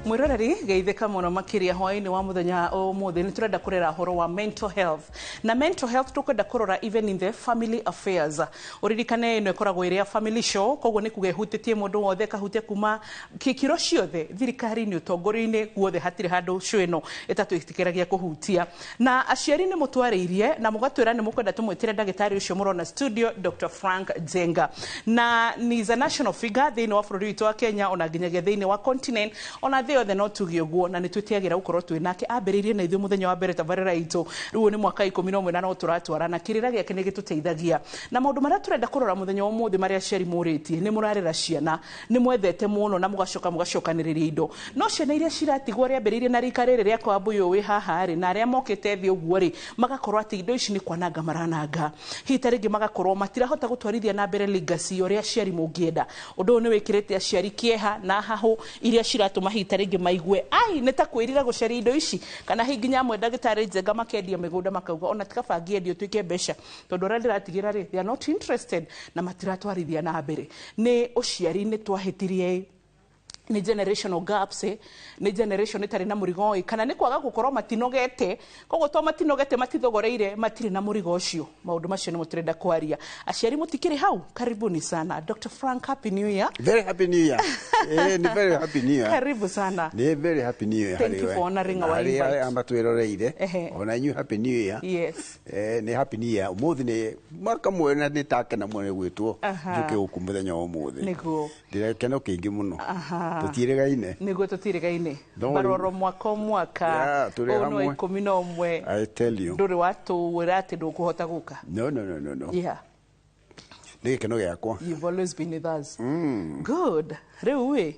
Mwiroreri, geithĩka mũno makĩria hwaĩ-inĩ wa mũthenya ũmũthĩ. Nĩ tũrenda kũrera ũhoro wa mental health, na mental health tũkwenda kũrora even in the family affairs. Ũririkane ĩno ĩkoragwo ĩrĩ ya family show, koguo nĩ kuga ĩhutĩtie mũndũ wothe, ĩkahutia kuma kĩkĩro ciothe, thirikari-inĩ, ũtongoria-inĩ, guothe hatirĩ handũ show ĩno ĩtatwĩtĩkĩragia kũhutia. Na aciari nĩ mũtwarĩirie na mũgatwĩra nĩ mũkwenda tũmwĩtĩre ndagĩtarĩ ũcio mũrona studio, Dr. Frank Njenga, na ni is a national figure thĩinĩ wa bũrũri witũ wa Kenya, ona nginyagia thĩinĩ wa continent, ona thĩ yothe no tuge ũguo. Na nĩ twĩtĩagĩra gũkorwo twĩ nake. Ambĩrĩirie na ithuĩ mũthenya wa mbere tabarĩra itũ, rĩu ũyũ nĩ mwaka 11 na no tũratwarana. Kĩrĩra gĩake nĩ gĩtũteithagia na maũndũ marĩa tũrenda kũrora mũthenya wa ũmũthĩ, marĩa aciari mũrĩtie. Nĩ mũrarera ciana, nĩ mwethete mũno na mũgacoka mũgacokanĩrĩria indo, no ciana iria ciratigwo rĩambĩrĩirie na rika rĩrĩ rĩa kwa mbũyũ wĩ haha rĩ, na arĩa mokĩte thĩ ũguo rĩ, magakorwo atĩ indo ici nĩ kwananga marananga. Hihi ta rĩngĩ magakorwo matirahota gũtwarithia na mbere legacy ya ũrĩa aciari mũngĩenda. Ũndũ ũyũ nĩ wĩkĩrĩte aciari kĩeha na hahũ iria ciratũma hihi ta rĩngĩ maigue ai nĩ ta kwĩrira gũcaria indo ici, kana hihi nginya amwe, ndagĩtarĩ Njenga, makendia mĩgũnda, makauga ona ti kaba ngĩendia ũtuĩke mbeca, tondũ arĩa ndĩratigĩra rĩ, they are not interested na matiratwarithia na mbere. Nĩ ũciari nĩ twahĩtirie? Nĩ generational gaps, nĩ generation ĩtarĩ na mũrigo ĩ, kana nĩ kwaga gũkorwo matinogete? Koguo to matinogete, matithogoreire, matirĩ na mũrigo ũcio. Maũndũ macio nĩmo tũrenda kwaria. Aciari mũtikĩrĩ hau, karibuni sana. Dr. Frank, happy new year. Very happy new year. Ni very happy new year. Karibu sana. Ni very happy new year. Thank you for honoring our invite. Harĩ matwĩroreire. Ona inyuĩ, happy new year. Nĩ happy new year. Ũmũthĩ nĩ mwaka mwerũ na nĩ takena mũno nĩ gwĩtwo njũke gũkũ mũthenya wa ũmũthĩ. Ndĩna gĩkeno kĩingĩ mũno. Tũtiĩrĩgaine. Nĩguo, tũtirĩgaine. Baroro mwaka o mwaka. Yeah, tũrĩ ũyũ nĩ wa hamwe. 11. I tell you. Ndũrĩ watũwĩra atĩ ndũkũhota gũka. No, no, no, no, no. Nĩ gĩkeno gĩakwa. You've always been with us. Good. Rĩu ĩ,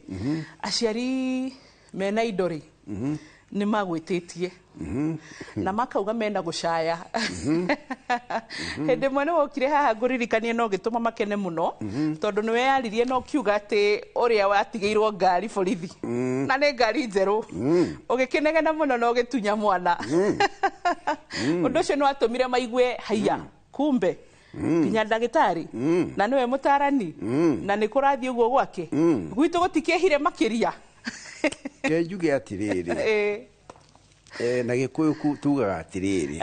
aciari mena indo rĩ, nĩ magwĩtĩtie na makauga mena gũcaya. Hĩndĩ ĩmwe nĩ wokire haha, ngũririkanie, no gĩtũma makene mũno tondũ nĩ weyaririe na ũkiuga atĩ ũrĩa watigĩirwo ngari borithi na nĩ ngari njerũ, ũgĩkĩnegena mũno na ũgĩtunya mwana. Ũndũ ũcio nĩ watũmire maigue haiya, kumbe nginya ndagĩtarĩ na nĩwe mũtarani na nĩ kũrathiĩ ũguo gwake gwitũ gũtikĩhire makĩria. Ke njuge atĩrĩrĩ, na Gĩkũyũ tugaga atĩrĩrĩ,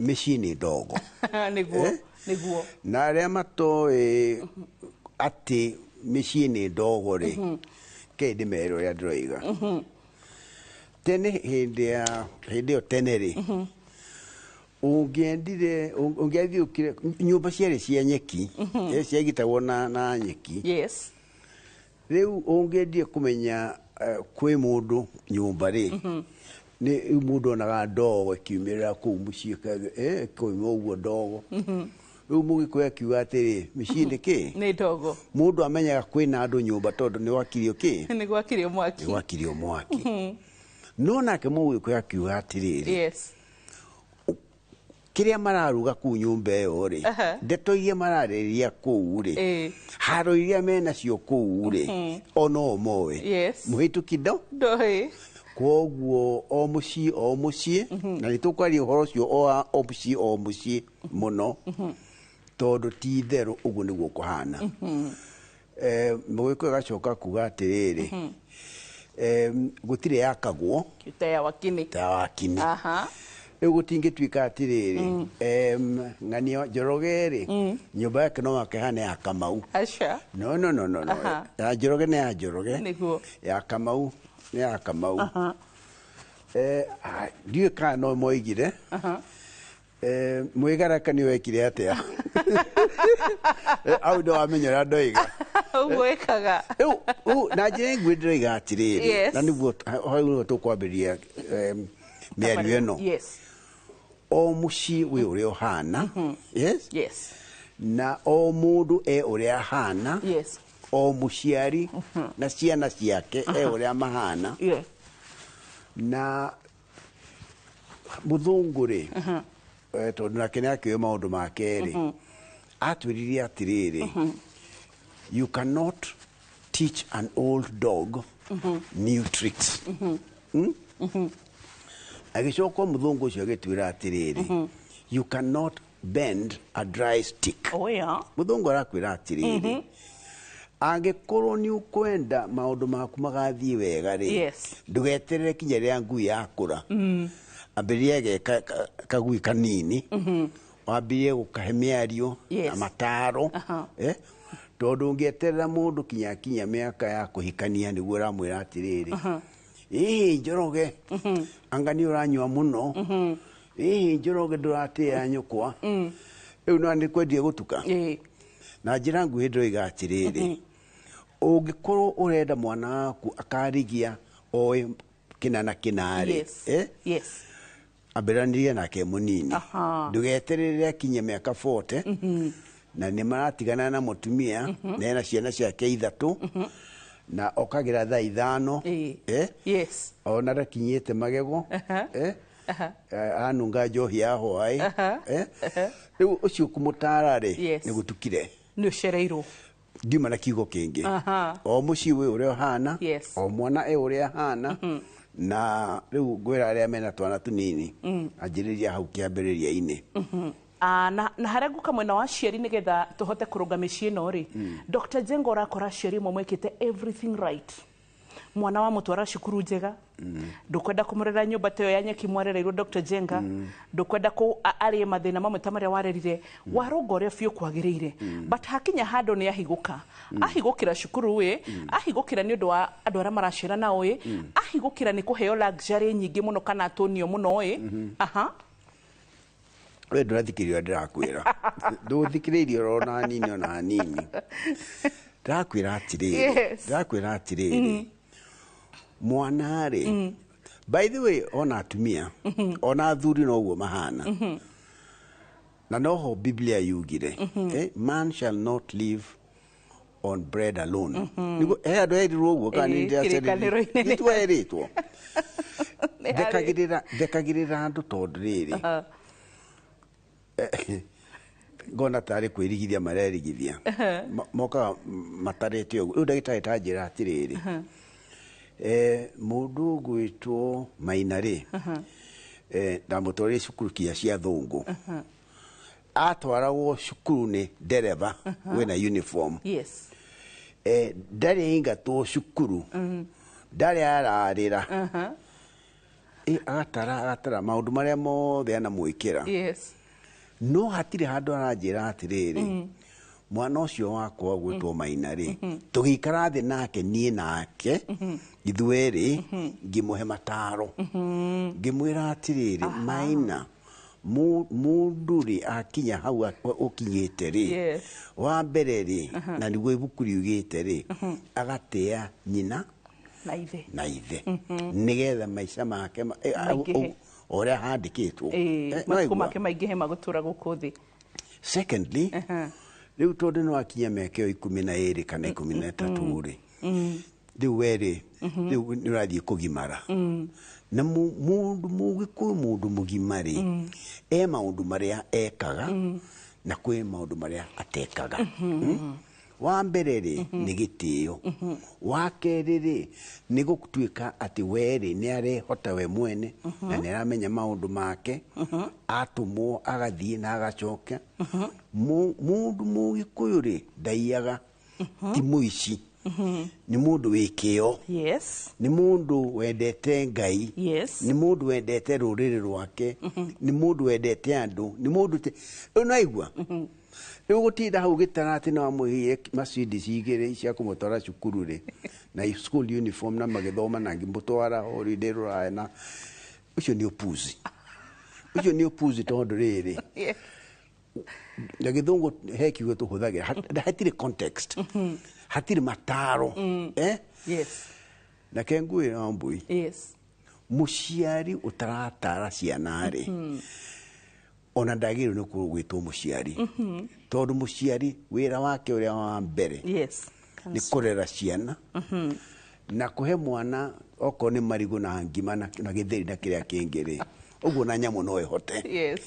mĩciĩ nĩ ndogo. Nĩguo, nĩguo. Na arĩa matoĩ atĩ mĩciĩ nĩ ndogo rĩ, ke ndĩmere ũrĩa ndĩroiga. Tene, hĩndĩ ya hĩndĩ ĩyo tene rĩ, ũngĩendire ũngĩathiũkire nyũmba ciarĩ cia nyeki, ciagitagwo na nyeki. Rĩu ũngĩendire kũmenya kwĩ mũndũ nyũmba rĩ, nĩ rĩu mũndũ onaga ndogo ĩkiumĩrĩra kũu mũciĩ, ĩkoima ũguo ndogo. Rĩu Mũgĩkũyũ akiuga atĩrĩ, mĩciĩ nĩ kĩ? Nĩ ndogo. Mũndũ amenyaga kwĩna andũ nyũmba tondũ nĩ wakirio kĩ? Nĩ gwakirio mwaki. Nĩ wakirio mwaki. No nake Mũgĩkũyũ akiuga atĩrĩrĩ, kĩrĩa mararuga kũu nyũmba ĩyo rĩ, ndeto iria mararĩrĩria kũu rĩ, haro iria menacio kũu rĩ, o no moĩ. Mũhĩtũki ndo Ndoĩ. Koguo o mũciĩ o mũciĩ, na nĩ tũkwaria ũhoro ũcio o mũciĩ o mũciĩ mũno, tondũ ti itherũ ũguo nĩguo kũhana. Mũgĩkũyũ agacoka kuga atĩrĩrĩ, gũtirĩ yakagwo ta ya wakini. Ta ya wakini. Rĩu gũtingĩtuĩka atĩrĩrĩ, ng'ania Njoroge rĩ, nyũmba yake no akehana ya Kamau. Aca. No, no, no, no, no. Ya Njoroge nĩ ya Njoroge. Ya Kamau nĩ ya Kamau. Ndiũĩ kana no moigire mwĩgaraka nĩ wekire atĩa au ndo wamenya ũrĩa ndoiga. Ũguo ĩkaga. Rĩu na njĩra ĩngĩ ndĩroiga atĩrĩrĩ, na nĩguo hau nĩho tũkwambĩrĩria mĩario ĩno. O mũciĩ wĩ ũrĩa ũhana, yes? Na o mũndũ e ũrĩa ahana. O mũciari na ciana ciake e ũrĩa mahana. Na mũthũngũ rĩ, tondũ nake nĩ akĩũĩ maũndũ make rĩ, atwĩrire atĩrĩrĩ, "You cannot teach an old dog new tricks." Agĩcoka mũthũngũ ũcio agĩtwĩra atĩrĩrĩ, "You cannot bend a dry stick." Oh yeah. Mũthũngũ arakwĩra atĩrĩrĩ, Angĩkorwo nĩ ũkwenda maũndũ maku magathiĩ wega rĩ, Yes. ndũgeterere kinya rĩrĩa ngui yakũra. Ambĩrĩria ge kagui kanini, wambĩrĩrie gũkahe mĩario Yes. na mataro, tondũ ũngĩeterera mũndũ kinya kinya mĩaka ya kũhikania nĩguo ũramwĩra atĩrĩrĩ, ĩĩ Njoroge, anga nĩ ũranyua mũno, ĩĩ Njoroge ndũratĩĩa nyũkwa, rĩu no nĩ kwendie gũtuka. Na njĩra nguhĩ ndĩroiga atĩrĩrĩ, ũngĩkorwo ũrenda mwana waku akarigia oĩ kĩna na kĩna rĩ, Yes. Yes. ambĩranirie nake mũnini. Ndũgeterere akinye mĩaka 40 na nĩ maratigana na mũtumia na ena ciana ciake ithatũ na okagĩra thaa 5, Yes. ona ndakinyĩte magego, anunga njohi ya hwaĩ, rĩu ũcio kũmũtara rĩ, Yes. nĩ gũtukire, Nĩ ũcereirwo. Ndiuma na kiugo kĩngĩ. O mũciĩ wĩ ũrĩa ũhana, Yes. o mwana e ũrĩa ahana, na rĩu ngwĩra arĩa mena twana tũnini, anjĩrĩria hau kĩambĩrĩria-inĩ. Na harĩa nguka mwena wa aciari nĩgetha tũhote kũrũnga mĩciĩ ĩno rĩ, Dr. Njenga ũrakora aciari amwe mwĩkĩte everything right. Mwana wa mũtwara cukuru njega, ndũkwenda kũmũrera nyũmba ta ĩyo ya nyeki mwarereirwo Dr. Njenga, ndũkwenda arĩe mathĩna mamwe ta marĩa warerire, warũnga ũrĩa biũ kwagĩrĩire. But hakinya handũ nĩ ahigũka. Ahigũkĩra cukuru ĩ, ahigũkĩra nĩ ũndũ wa andũ arĩa maracera nao ĩ, ahigũkĩra nĩ kũheo luxury nyingĩ mũno kana atũnio mũno ĩ. We ndũrathikĩrĩria ndĩrakwĩra. Ndũthikĩrĩirie oro na hanini ona hanini. Ndĩrakwĩra atĩrĩrĩ. Yes. Ndĩrakwĩra atĩrĩrĩ. Mwana rĩ, by the way, ona atumia, ona athuri noguo mahana. Na noho Biblia yugire, man shall not live on bread alone. Niguo, andũ erirwo ũguo kana nĩ ndĩracerire? Kĩrĩkanĩro-inĩ. Nĩ twerĩtwo. Nĩ harĩ. Thekagĩrĩra andũ tondũ rĩrĩ, ngona tarĩ kwĩrigithia marerigithia. Mokaga matarĩte ũguo. Rĩu ndagĩtarĩ ta njĩra atĩrĩrĩ, mũndũ ũgwĩtwo Maina rĩ, ndamũtwarire cukuru kinya cia thũngũ. Atwaragwo cukuru nĩ ndereba wĩna uniform. Yes. Ndarĩ aingatwo cukuru, ndarĩ ararĩra. Agatara maũndũ marĩa mothe anamwĩkĩra. Yes. No hatirĩ handũ aranjĩra atĩrĩrĩ, mwana ũcio wakwa ũgwĩtwo Maina rĩ, tũgĩikara thĩ nake niĩ nake, ithuerĩ, ngĩmũhe mataro. Ngĩmwĩra atĩrĩrĩ, Maina, mũndũ rĩ akinya hau ũkinyĩte rĩ, Yes. wa mbere rĩ, na nĩguo ibuku riugĩte rĩ, agatĩa nyina na ithe. Na ithe. Nĩgetha maica make Maingĩhe. ũrĩa handĩkĩtwo. Matukũ No aigua? make maingĩhe magũtũra gũkũ thĩ. Secondly, rĩu tondũ nĩ wakinya mĩaka ĩyo 12 kana 13 rĩ, rĩu we rĩ, rĩu nĩ ũrathiĩ kũgimara. Na mũndũ mũgĩkũyũ, mũndũ mũgima rĩ, e maũndũ marĩa ekaga, na kwĩ maũndũ marĩa atekaga. Wa mbere rĩ, nĩ gĩtĩo. Wa kerĩ rĩ, nĩ gũtuĩka atĩ we rĩ, nĩ arehota we mwene, na nĩ aramenya maũndũ make, atũmwo agathiĩ na agacoka. Mũndũ mũgĩkũyũ rĩ, ndaiyaga, ti mũici. Nĩ mũndũ wĩ kĩo. Yes. Nĩ mũndũ wendete Ngai. Yes. Nĩ mũndũ wendete rũrĩrĩ rwake. Nĩ mũndũ wendete andũ. Nĩ mũndũ te-, rĩu nĩ waigua? Rĩu gũtinda hau gĩtara atĩ no amũheire Mercedes igĩrĩ cia kũmũtwara cukuru rĩ, na school uniform na magĩthoma na ngĩmũtwara holiday rũraya na ũcio nĩ ũpuzi. Ũcio nĩ ũpuzi tondũ rĩrĩ. Yes. Na gĩthũngũ he kiugo tũhũthagĩra, hatirĩ context. Hatirĩ mataro. Yes. Na ke ngwĩra Wambui. Yes. Mũciari ũtaratara ciana rĩ, ona ndagĩrĩirwo nĩ gwĩtwo mũciari. Tondũ mũciari wĩra wake ũrĩa wa mbere Yes. nĩ kũrera ciana. Na kũhe mwana okorwo nĩ marigũ na ngima na gĩtheri na kĩrĩa kĩngĩ rĩ, ũguo na nyamũ no ĩhote. Yes.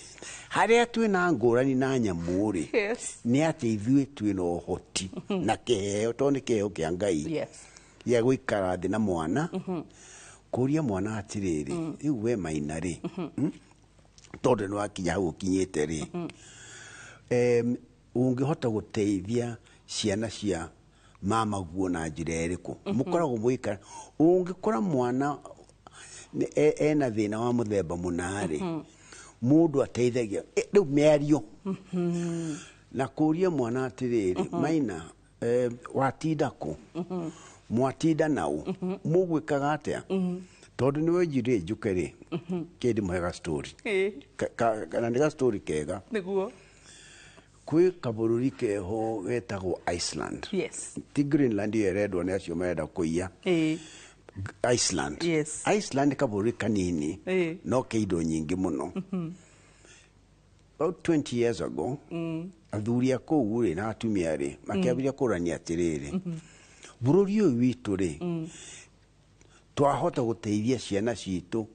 Harĩa twĩna ngũrani na nyamũ rĩ, Yes. nĩ atĩ ithuĩ twĩna ũhoti na kĩheo, tondũ nĩ kĩheo kĩa Ngai. Yes. Gĩa gũikara thĩ na mwana, kũria mwana atĩrĩrĩ, rĩu we Maina rĩ, tondũ nĩ wakinya hau ũkinyĩte rĩ, ũngĩhota gũteithia ciana cia Mamaguo na njĩra ĩrĩkũ mũkoragwo mũgĩikara? Ũngĩkora mwana ena thĩna wa mũthemba mũna-rĩ, mũndũ ateithagia rĩu mĩario na kũria mwana atĩrĩrĩ, maina, watinda kũ, mwatinda nau, mũgwĩkaga atĩa? Tondũ nĩ wenjire njuke rĩ, kĩndĩ mũhe ga story. Kana nĩ ga story kega. Nĩguo. Kwĩ kabũrũri keho getagwo Iceland. Ti Greenland ĩyo ĩrendwo nĩ acio marenda kũiya. Iceland. Iceland nĩ kabũrũri kanini no ke indo nyingĩ mũno. About 20 years ago, athuri a kũu rĩ na atumia rĩ makĩambĩrĩria kũrania atĩrĩrĩ, bũrũri ũyũ witũ rĩ, twahota gũteithia ciana citũ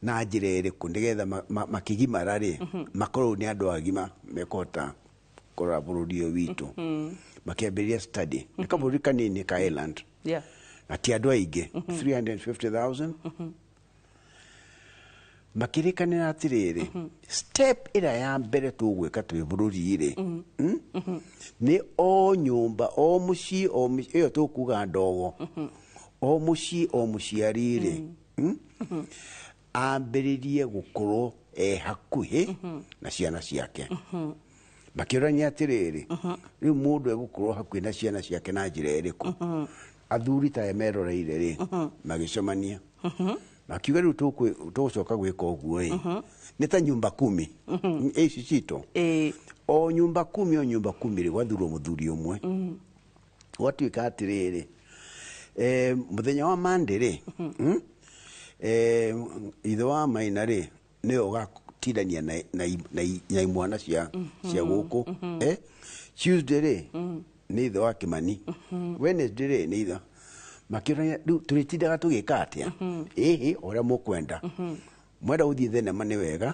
na njĩra ĩrĩkũ nĩgetha makĩgimara rĩ makorwo nĩ andũ agima mekũhota kũrora bũrũri ũyũ witũ. Makĩambĩrĩria study. Nĩ kabũrũri kanini ka Ireland. Na ti andũ aingĩ, 350,000. Makĩrĩkanĩra atĩrĩrĩ, step ĩrĩa ya mbere tũgwĩka twĩ bũrũri rĩ, nĩ o nyũmba, o mũciĩ, o mũciĩ ĩyo tũkuga ndogo, o mũciĩ o mũciari rĩ, ambĩrĩrie gũkorwo e hakuhĩ na ciana ciake. Makĩũrania atĩrĩrĩ, rĩu mũndũ egũkorwo hakuhĩ na ciana ciake na njĩra ĩrĩkũ? Athuri ta aya meroreire rĩ, magĩcemania makiuga rĩu tũgũcoka gwĩka ũguo ĩ, nĩ ta nyumba kumi ici citũ, o nyumba kumi, o nyumba kumi rĩ, gwathurwo mũthuri ũmwe. Gwatuĩka atĩrĩrĩ, mũthenya wa Monday rĩ, ithe wa Maina rĩ nĩwe ũgatindania na imwana cia gũkũ. Tuesday rĩ nĩ ithe wa Kimani, Wednesday rĩ nĩ ithe. Makĩũrania rĩu tũrĩtindaga tũgĩka atĩa? Ĩhĩ, o ũrĩa mũkwenda. Mwenda gũthiĩ thenema nĩ wega,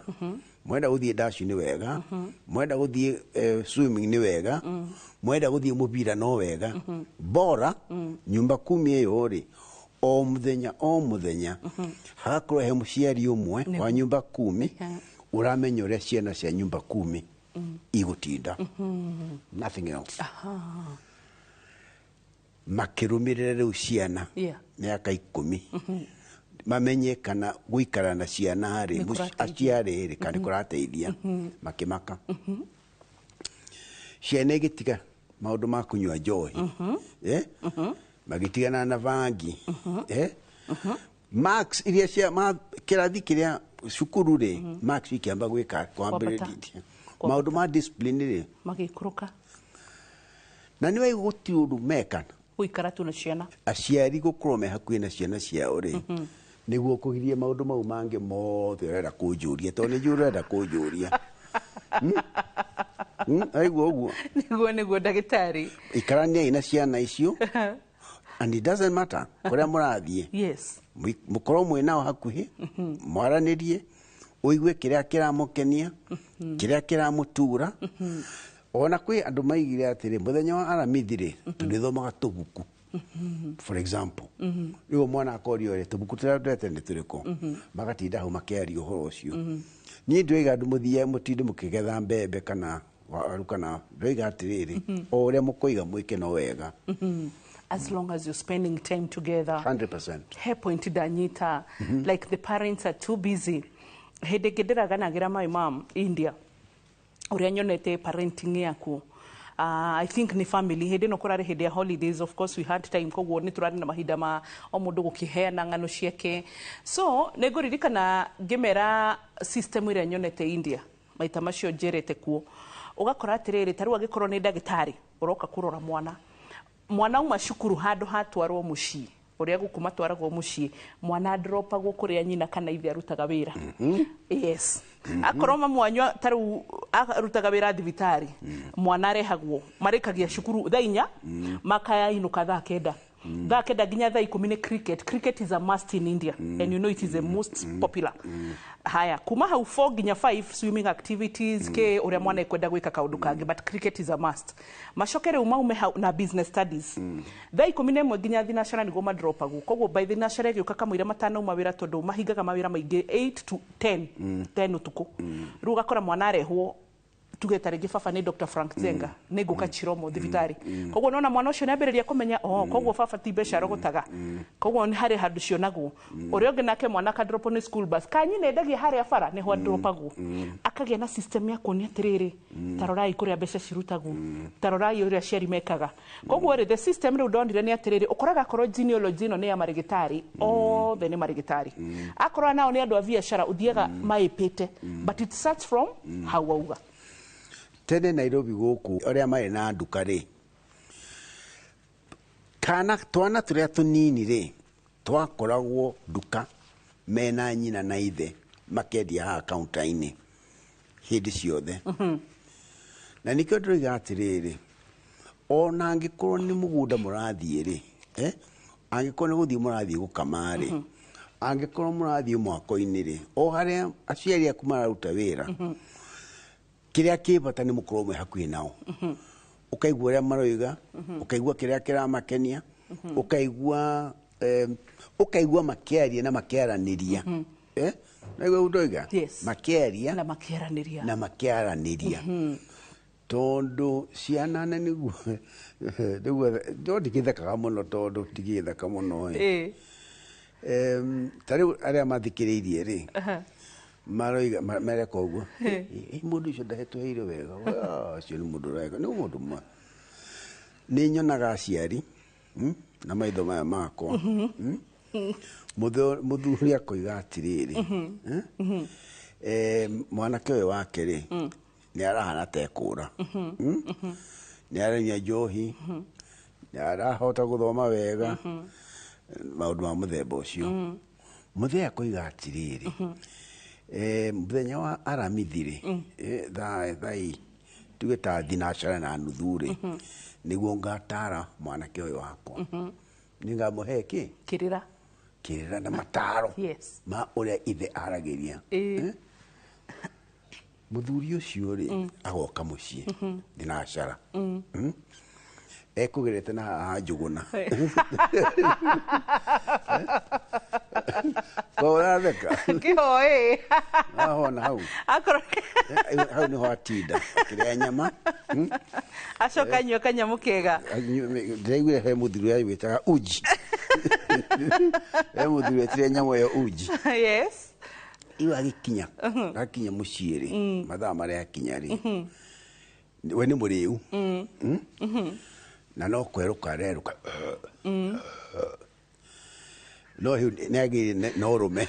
mwenda gũthiĩ ndaci nĩ wega, mwenda gũthiĩ swimming nĩ wega, mwenda gũthiĩ mũbira no wega. Bora nyumba kumi ĩyo rĩ, o mũthenya o mũthenya hagakorwo he mũciari ũmwe wa nyumba kumi ũramenya ũrĩa ciana cia nyumba kumi igũtinda. Nothing else. Makĩrũmĩrĩra rĩu ciana mĩaka 10 mamenye kana gũikara na ciana rĩ, aciari rĩ, kana kũrateithia. Makĩmaka ciana igĩtiga maũndũ ma kũnyua njohi, magĩtigana na bangi, marks iria cia kĩrathi kĩrĩa cukuru rĩ, marks ikĩamba gwĩka kwambĩrĩria maũndũ ma discipline rĩ magĩikũrũka. Na nĩ waigua gũtirĩ ũndũ meka gũikara tu na ciana, aciari gũkorwo me hakuhĩ na ciana ciao rĩ, nĩguo kũgiria maũndũ mau mangĩ mothe ũrenda kũnjũria, tondũ nĩ njũĩ ũrenda kũnjũria. Aigua ũguo? Nĩguo ndagĩtarĩ. Ikaraniai na ciana icio, and it doesn't matter kũrĩa mũrathiĩ. Mũkorwo mwĩ nao hakuhĩ, mwaranĩrie, ũigue kĩrĩa kĩramũkenia, kĩrĩa kĩramũtura. Ona kwĩ andũ maigire atĩrĩ, mũthenya wa Aramithi rĩ, tũrĩthomaga tũbuku. For example, rĩu mwana akorio rĩ, tũbuku tũrĩa twendete nĩ tũrĩkũ? Magatinda hau makĩaria ũhoro ũcio. Niĩ ndĩroiga andũ mũthiĩ mũtinde mũkĩgetha mbembe kana waru, kana ndĩroiga atĩrĩrĩ, o ũrĩa mũkoiga mwĩke no wega. As long as you're spending time together. 100%. He point ndanyita, like the parents are too busy. Hĩndĩ ĩngĩ ndĩraganagĩra my mom India, ũrĩa nyonete parenting yaku. I think ni family hĩndĩ ĩno kũrarĩ hĩndĩ ya holidays, of course we had time, koguo nĩ tũrarĩ na mahinda ma o mũndũ gũkĩheana ng'ano ciake. So nĩ ngũririkana ngĩmera system ĩrĩa nyonete India maita macio njerete kuo, ũgakora atĩrĩrĩ, ta rĩu angĩkorwo nĩ ndagĩtarĩ ũroka kũrora mwana, mwana auma cukuru handũ hatwarwo mũciĩ, ũrĩa gũkũ matwaragwo mũciĩ, mwana ndropagwo kũrĩa nyina kana ithe arutaga wĩra. Yes. Akorwo mamu wanyu ta rĩu arutaga wĩra thibitarĩ, mwana arehagwo, marĩkagia cukuru thaa 4, makainũka thaa 9. Thaa 9 nginya thaa 10 nĩ cricket. Cricket is a must in India, and you know it is the most popular. Haya, kuma hau 4 nginya 5 swimming activities, ke ũrĩa mwana ekwenda gwĩka kaũndũ kangĩ, but cricket is a must. Macoke rĩu maume hau na business studies. Thaa 11 nginya thinacara nĩguo madropagwo. Koguo by thinacara ĩgĩũka kamũira matanauma wĩra, tondũ mahingaga mawĩra maingĩ 8 to 10, 10 ũtukũ. Rĩu ũgakora mwana arehwo Tuge ta rĩngĩ baba nĩ Dr. Frank Zenga, nĩ ngũka Chiromo thibitarĩ. Koguo nona mwana ũcio nĩambĩrĩria kũmenya, oh, koguo baba ti mbeca arogotaga, koguo nĩ harĩ handũ cionagwo. Ũrĩa ũngĩ nake mwana akadropwo nĩ school bus, kanyina endagia harĩa bara nĩho adropagwo, akagĩa na system ya kuonia atĩrĩrĩ, ta rorai kũrĩa mbeca cirutagwo, ta rorai ũrĩa aciari mekaga. Koguo rĩ, the system rĩu ndonire nĩ atĩrĩrĩ, ũkoraga akorwo genealogy ĩno nĩ ya marĩgĩtarĩ, othe nĩ marĩgĩtarĩ, akorwo nao nĩ andũ a biacara, ũthiaga maĩpĩte, but it starts from hau wauga. Tene Nairobi gũkũ arĩa marĩ na nduka rĩ, kana twana tũrĩa tũnini rĩ, twakoragwo nduka mena nyina na ithe makendia haha kaunta-inĩ hĩndĩ ciothe. Na nĩkĩo ndĩroiga atĩrĩrĩ, ona angĩkorwo nĩ mũgũnda mũrathiĩ rĩ, angĩkorwo nĩ gũthiĩ mũrathiĩ gũkama rĩ, angĩkorwo mũrathiĩ mwako-inĩ rĩ, o harĩa aciari aku mararuta wĩra, kĩrĩa kĩ bata nĩ mũkorwo mwĩ hakuhĩ nao, ũkaigua ũrĩa maroiga, ũkaigua kĩrĩa kĩramakenia, ũkaigua ũkaigua makĩaria na makĩaranĩria. Naigua ũndũ ndoiga? Yes. Makĩaria na makĩaranĩria. Na makĩaranĩria, tondũ ciana na nĩguo no ndikĩthekaga mũno, tondũ tigĩtheka mũno ĩ. Ta rĩu arĩa mathikĩrĩirie rĩ, maroiga mareka ũguo, "Ĩ, mũndũ ũcio ndahetũheire wega." Ah, ũcio nĩ mũndũ ũreka nĩ mũndũ ma nĩ nyonaga aciari, na maitho maya makwa. Mũthuri akoiga atĩrĩrĩ, mwanake ũyũ wake rĩ, nĩ arahana ta ekũra, Nĩ aranyua njohi, nĩ arahota gũthoma wega, maũndũ ma mũthemba ũcio. Mũthee akoiga atĩrĩrĩ, mũthenya wa Aramithi rĩ, thaa thai tuge ta 3:30 rĩ, nĩguo ngatara mwanake ũyũ wakwa, nĩngamũhe kĩ? Kĩrĩra. Kĩrĩra na mataro ma ũrĩa ithe aragĩria. Mũthuri ũcio rĩ, agoka mũciĩ thinacara, Ekũgerete na haha Njũgũna. Ko ũratheka? Kĩhoĩ. Wahona hau? Akorwo Hau nĩho atinda akĩrĩa nyama. Acoka anyua kanyamũ kega. Ndĩraiguire he mũthuri wĩtaga uji, he mũthuri wetire nyamũ ĩyo uji. Iwe agĩkinya, akinya mũciĩ rĩ, mathaa marĩa akinya rĩ, we nĩ mũrĩu. Na no kwerũka arerũka, no rĩu nĩ agĩire na ũrũme.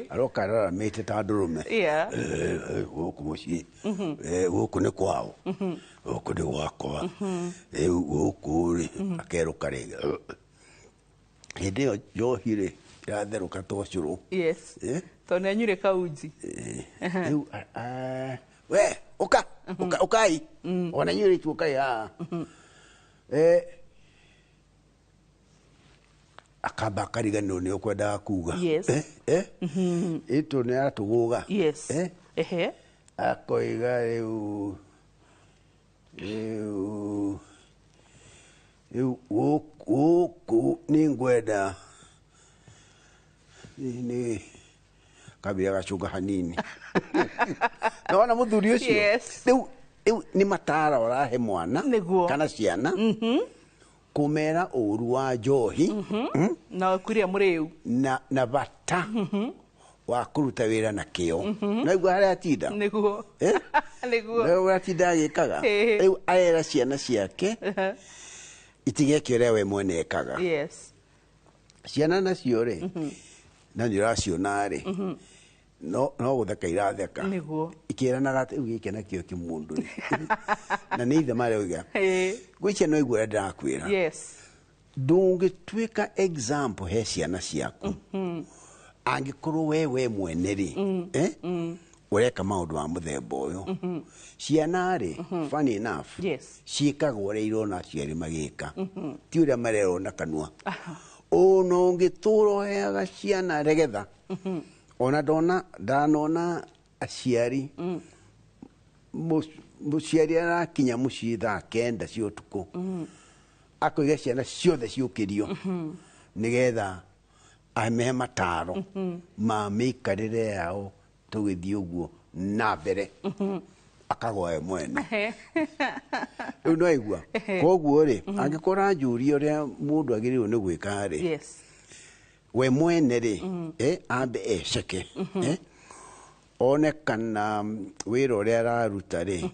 Aroka araramĩte ta ndũrũme. Gũkũ mũciĩ, gũkũ nĩ kwao, gũkũ nĩ gwakwa, rĩu gũkũ rĩ, akerũka rĩngĩ. Hĩndĩ ĩyo njohi rĩ ĩratherũka ta ũcũrũ. Tondũ nĩ anyuire kaunji. Rĩu we ũka ũka, ũkai ona inyuĩ rĩtu, ũkai haha. Akamba akariganĩrwo nĩ ũkwendaga kuga. Ĩtũ nĩ aratũgũga. Akoiga rĩu gũkũ nĩ ngwenda nĩ kambia gacũnga hanini. Nĩwona mũthuri ũcio? Yes. Rĩu nĩ mataro ũrahe mwana kana ciana, kũmera ũru wa njohi na kuria mũrĩu na bata wa kũruta wĩra na kĩo. Naigua harĩa atinda? Nĩguo. Nĩguo. Naigua ũrĩa atinda agĩkaga? Rĩu arera ciana ciake itigeke ũrĩa we mwene ekaga. Ciana nacio rĩ, na nĩ ũraciona rĩ, no gũtheka iratheka. Ikĩranaga atĩ rĩu gĩkĩ nakĩo kĩmũndũ rĩ. Na nĩ ithe marauga. Ngwĩciria no igua ũrĩa ndĩrakwĩra. Ndũngĩtuĩka example he ciana ciaku angĩkorwo we mwene rĩ, ũreka maũndũ ma mũthemba ũyũ. Ciana rĩ, funny enough, ciĩkaga ũrĩa irona aciari magĩka, ti ũrĩa marerwo na kanua. Ona ũngĩtũra ũheaga ciana regetha, ona ndona ndanona aciari, mũciari arakinya mũciĩ 9:00 cia ũtukũ, akoiga ciana ciothe ciũkĩrio nĩgetha amehe mataro ma mĩikarĩre yao tũgĩthiĩ ũguo na mbere. Akagwa we mwene. Rĩu no aigua. Koguo rĩ, angĩkorwo anjũria ũrĩa mũndũ agĩrĩirwo nĩ gwĩka rĩ, Yes. we mwene rĩ, ambe eceke, one kana wĩra ũrĩa araruta rĩ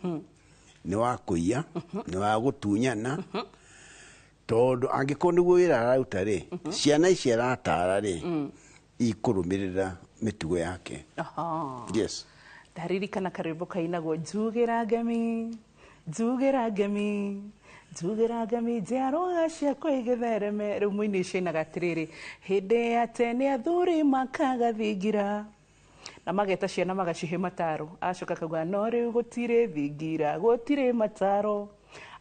nĩ wa kũiya, nĩ wa gũtunyana, tondũ angĩkorwo nĩguo wĩra araruta rĩ, ciana ici aratara rĩ ikũrũmĩrĩra mĩtugo yake. Yes. Ndaririkana karwĩmbo kainagwo njugira ngemi, njugira ngemi, njugira ngemi njiarũa ciakwa igĩthereme. Rĩu mũini ũcio ainaga atĩrĩrĩ, hĩndĩ ya tene athuri makagathingira na mageta ciana magacihe mataro, acoka akauga no rĩu gũtirĩ thingira, gũtirĩ mataro,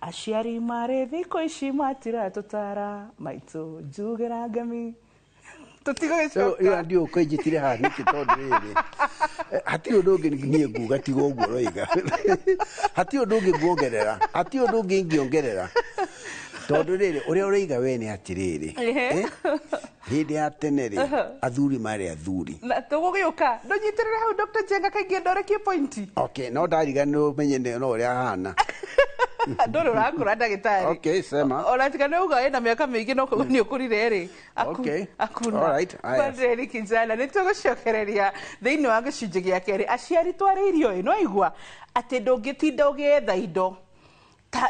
aciari marĩ thikũ ici matiratũtara, maitũ njugira ngemi. Tũtigũgĩcoka. Ndiũ kũnjĩtire haha nĩkĩ tondũ rĩrĩ hatirĩ ũndũ ũngĩ niĩ nguga tiga ũguo ũroiga. Hatirĩ ũndũ ũngĩ nguongerera, hatirĩ ũndũ ũngĩ ingĩongerera, tondũ rĩrĩ ũrĩa ũroiga we nĩ atĩrĩrĩ, hĩndĩ ya tene rĩ athuri marĩ athuri. Na tũgũgĩũka ndũnyitĩrĩre hau Dr. Njenga kaingĩ ndorekie pointi. Okay, no ndariganĩrwo menye no ũrĩa ahana. Ndũrĩ ũrakũra ndagĩtarĩ. Okay, sema. Ona tiga nĩ uga ĩna mĩaka mĩingĩ no kuga nĩ ũkũrire rĩ. Okay. Akuna. All right. Padre Kijana, nĩ tũgũcokereria thĩinĩ wa gĩcunjĩ gĩa kerĩ. Aciari twarĩirio ĩ, no igua atĩ ndũngĩtinda ũgĩetha indo.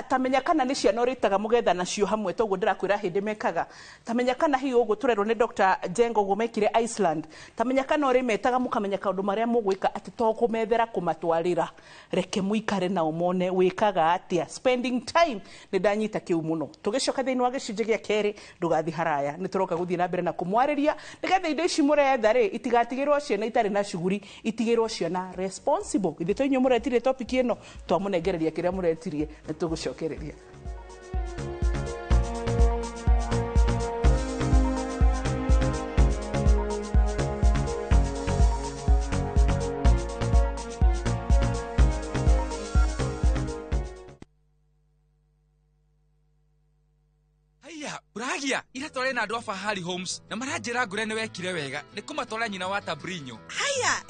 Ta menya kana nĩ ciana ũrĩtaga mũgetha nacio hamwe, toguo ndĩrakwĩra hĩndĩ mekaga. Ta menya kana hihi ũguo tũrerwo nĩ Dr. Njenga ũguo mekire Iceland. Ta menya kana ũrĩmetaga mũkamenya kaũndũ marĩa mũgwĩka atĩ to kũmethera kũmatwarĩra. Reke mũikare nao mone wĩkaga atĩa. Spending time nĩ ndanyita kĩu mũno. Tũgĩcoka thĩinĩ wa gĩcunjĩ gĩa kerĩ, ndũgathiĩ haraya. Nĩ tũroka gũthiĩ na mbere na kũmwarĩria nĩgetha indo ici mũretha rĩ itigatigĩrwo ciana itarĩ na cuguri, itigĩrwo ciana responsible. Ithuĩ to inyuĩ mũretirie topic ĩno, twamũnengereria kĩrĩa mũretirie, nĩ tũgũcokereria. Haiya, Uragia, ira tware na andũ a Fahari Homes na maranjĩra ngũre nĩ wekire wega nĩ kũmatwara nyina wa Tabrinyo. Haiya,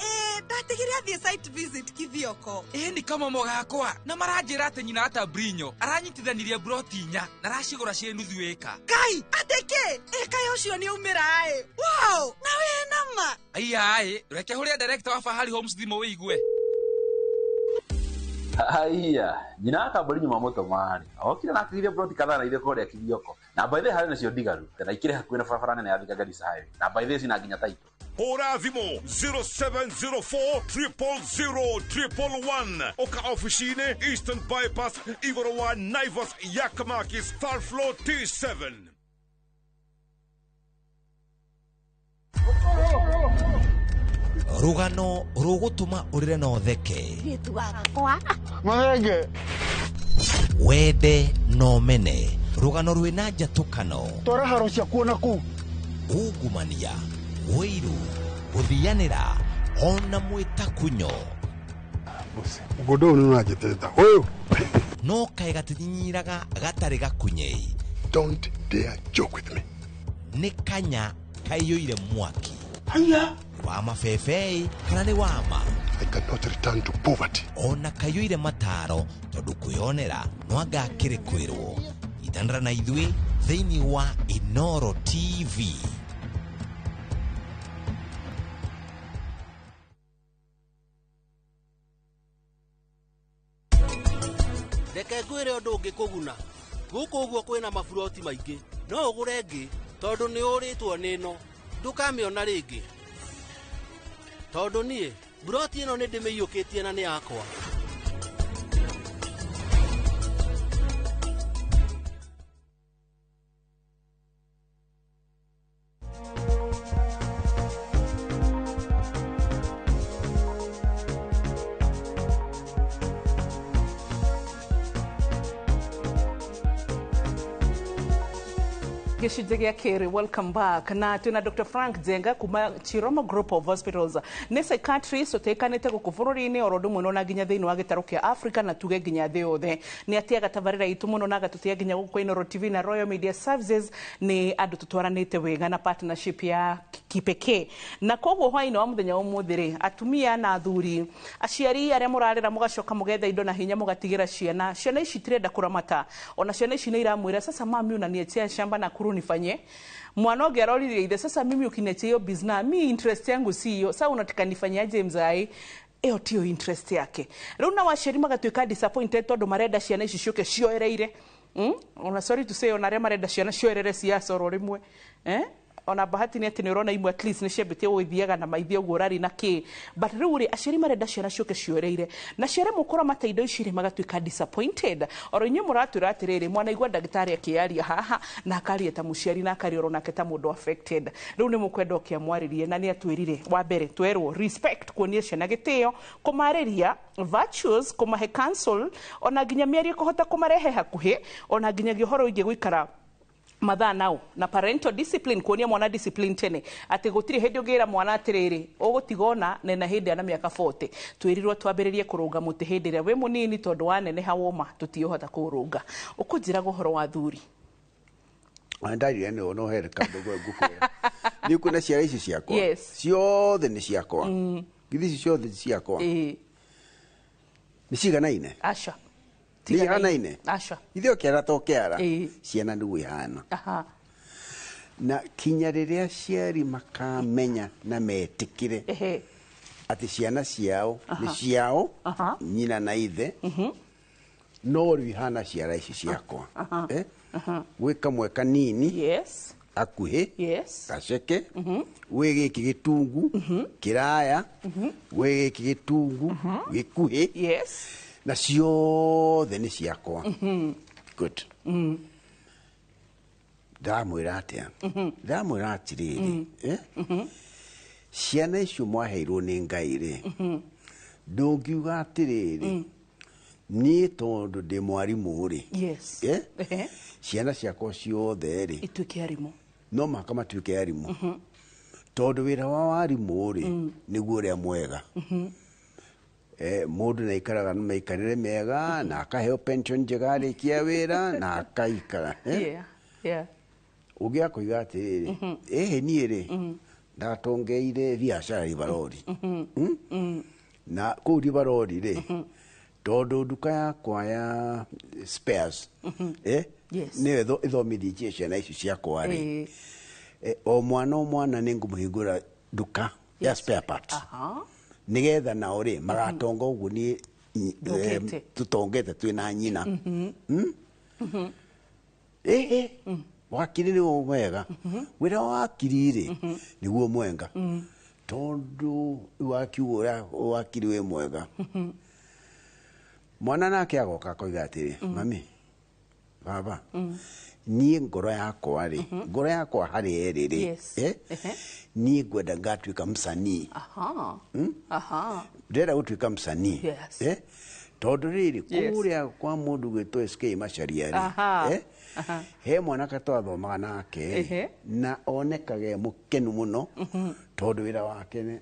ndatigire athiĩ site visit Kithioko. Nĩ kamomo gakwa na maranjĩra atĩ nyina wa Tabrinyo aranyitithanirie broti inya na aracigũra ciĩ nuthu ĩka. Ngai, atĩ kĩ? Ĩka ũcio nĩ aumĩra ĩ. Wow, na wĩ nama. Haiya ĩ, reke hũrĩre director wa Fahari Homes thimũ wĩigue. Haiya, nyina wa Tabrinyo mamũtũma rĩ, okire na akĩgithia broti kadhaa na ithuĩ kũrĩa Kithioko. Na by the way harĩ nacio ndigaru, na ikĩrĩ hakuhĩ na barabara nene ya Thika Garissa Highway. Na by the way cina nginya title. Hũra thimũ 0704 000 111. Oka ofici-inĩ Eastern Bypass igũrũ wa Naivas Yakamakis third floor T7. Rũgano rũgũtũma ũrĩre na ũtheke. Wende na ũmene. Rũgano rwĩna njatũkano. Twara haro ciakuo na kũu. Ungumania, ũiru, gũthianĩra, ona mwĩtakunyo. Mũgũnda ũyũ nĩ ũranjĩtĩta. Ũyũ. No kaĩ gatinyinyiraga gatarĩ gakunyei. Don't dare joke with me. Nĩ kanya kaiyũire mwaki. Haiya. Wa mabebei kana nĩ wama. I cannot return to poverty. Ona kaiyũire mataro tondũ kwĩyonera no anga akĩrĩ kwĩrwo. Itanĩra na ithuĩ thĩinĩ wa Inoro TV. Reke ngwĩre ũndũ ũngĩkũguna. Gũkũ ũguo kwĩna maburoti maingĩ, no ũgũre ĩngĩ tondũ nĩ ũrĩtwo nĩ ĩno, ndũkamĩona rĩngĩ. Tondũ niĩ buroti ĩno nĩ ndĩmĩiyũkĩtie na nĩ yakwa. Gĩcunjĩ gĩa kerĩ, welcome back. Na twĩna Dr. Frank Njenga kuma Chiromo Group of Hospitals. Nĩ psychiatrist ũtĩkanĩte gũkũ bũrũri-inĩ oro ũndũ ũmwe na nginya thĩinĩ wa gĩtarũ kĩa Africa na tuge nginya thĩ yothe. Nĩ atiaga tabarĩra itũ mũno na agatũtia nginya gũkũ Inoro TV na Royal Media Services. Nĩ andũ tũtwaranĩte wega na partnership ya Kipekee. Na koguo hwainĩ wa mũthenya ũmũthĩ rĩ, atumia na athuri, aciari arĩa mũrarĩra mũgacoka mũgetha indo na hinya mũgatigĩra ciana, ciana ici itirenda kũramata, ona ciana ici nĩ iramwĩra, sasa mami, unaniachia shamba Nakuru nifanye? Mwana ũngĩ aroririe ithe, sasa mimi ukiniachia hiyo business, mi interest yangu si hiyo, sasa unataka nifanyaje mzai? Ĩyo tiyo interest yake. Rĩu na aciari magatuĩka disappointed tondũ marenda ciana ici ciũke cioereire. Ona sorry to say, ona arĩa marenda ciana cioerere siasa oro rĩmwe, eh? Ona bahati nĩ atĩ nĩ ũrona imwe at least nĩ ciambĩtie gũgĩthiaga na maithe ũguo ũrari na kĩ, but rĩu rĩ, aciari marenda ciana ciũke cioereire, na ciaremwo kũramata indo ici rĩ, magatuĩka disappointed. Oro inyuĩ mũratwĩra atĩrĩrĩ, mwanaigua ndagĩtarĩ akĩaria haha, na akaria ta mũciari, na akaria oro nake ta mũndũ affected. Rĩu nĩ mũkwenda ũkĩamwarĩrie, na nĩ atwĩrire wa mbere twerwo respect, kuonia ciana gĩtĩo, kũmarĩria virtues, kũmahe counsel, ona nginya mĩario kũhota kũmarehe hakuhĩ, ona nginyagia ũhoro wĩgiĩ gũikara mathaa nao, na parental discipline, kuonia mwana discipline tene, atĩ gũtirĩ hĩndĩ ũngĩra mwana atĩrĩrĩ, ũgũtiga ona nena hĩndĩ ana mĩaka 40. Twĩrirwo twambĩrĩrie kũrũnga mũtĩ hĩndĩ ĩrĩa wĩ mũnini, tondũ waneneha woma tũtiũhota kũũrũnga. Ũkũnjĩraga ũhoro wa thuri. Ndarire nĩ no here kandũ ngũkwĩra, nĩ kuona ciara ici ciakwa ciothe nĩ ciakwa, githĩ ici ciothe ti ciakwa? Nĩ ciganaine? Aca. Nĩ ihanaine? Aca. Ithuĩ kĩara to kĩara, ciana nĩguo ihana. Na kinya rĩrĩa aciari makamenya na metĩkĩre atĩ ciana ciao nĩ ciao, nyina na ithe, no rĩu ihana ciara ici ciakwa. Eh? Gwĩ kamwe kanini, akuhĩ, gaceke, gwĩ gĩkĩ gĩtungu kĩraya, gwĩ gĩkĩ gĩtungu gĩkuhĩ, na ciothe nĩ ciakwa. Good. Ndamwĩra atĩa? Ndamwĩra atĩrĩrĩ, eh? Ciana icio mwaheirwo nĩ Ngai rĩ, ndũngiuga atĩrĩrĩ, niĩ tondũ ndĩ mwarimũ rĩ, eh? Ciana ciakwa ciothe rĩ, ituĩke arimũ. No mũhaka matuĩke arimũ, tondũ wĩra wa warimũ rĩ, nĩguo ũrĩa mwega. Mũndũ nĩ aikaraga na mĩikarĩre mĩega, na akaheo pension njega arĩkia wĩra, na akaikara, eh? Ũngĩ akoiga atĩrĩrĩ, ĩhĩ, niĩ rĩ, ndatongeire biacara Rivarori. Na kũu Rivarori rĩ, tondũ nduka yakwa ya spares, eh? Nĩyo ĩthomithĩtie ciana ici ciakwa rĩ, o mwana o mwana nĩ ngũmũhingũra nduka ya spare parts, nĩgetha nao rĩ, magatonga ũguo niĩ Ndũkĩte. Tũtongete twĩ na nyina. Ĩhĩ, wakiri nĩguo mwega, wĩra wa wakiri rĩ, nĩguo mwega, tondũ wakiuga ũrĩa wakiri wĩ mwega. Mwana nake agoka akoiga atĩrĩ, mami, baba, niĩ ngoro yakwa rĩ, ngoro yakwa harĩ erĩ rĩ, eh? Niĩ ngwenda ngatuĩka msanii. Ndĩrenda gũtuĩka msanii. Eh? Tondũ rĩrĩ, kũrĩa kwa mũndũ gwĩtwo SK Macharia rĩ, eh? He mwanake twathomaga nake rĩ, na onekaga e mũkenu mũno, tondũ wĩra wake nĩ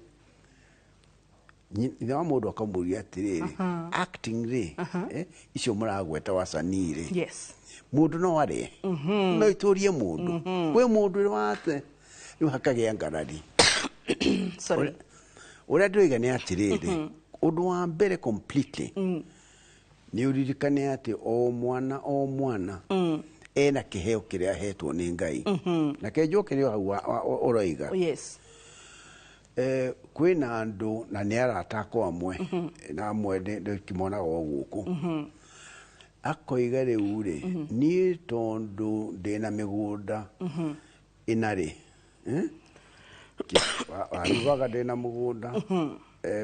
ithe wa mũndũ akamũria atĩrĩrĩ, acting rĩ, eh, icio mũragweta wasanii rĩ, mũndũ no arĩe, no itũrie mũndũ, kwĩ mũndũ wate rĩu hakagĩa ngarari. Sorry. Ũrĩa ndĩroiga nĩ atĩrĩrĩ, ũndũ wa mbere completely nĩ ũririkane atĩ o mwana o mwana ena kĩheo kĩrĩa ahetwo nĩ Ngai, na kenjwo kĩrĩ o hau ũroiga. Kwĩna andũ na nĩ arata akwa amwe, na amwe ndĩkĩmonaga o gũkũ, akoiga rĩu rĩ, niĩ tondũ ndĩna mĩgũnda ĩna rĩ, eh? Warubaga ndĩna mũgũnda,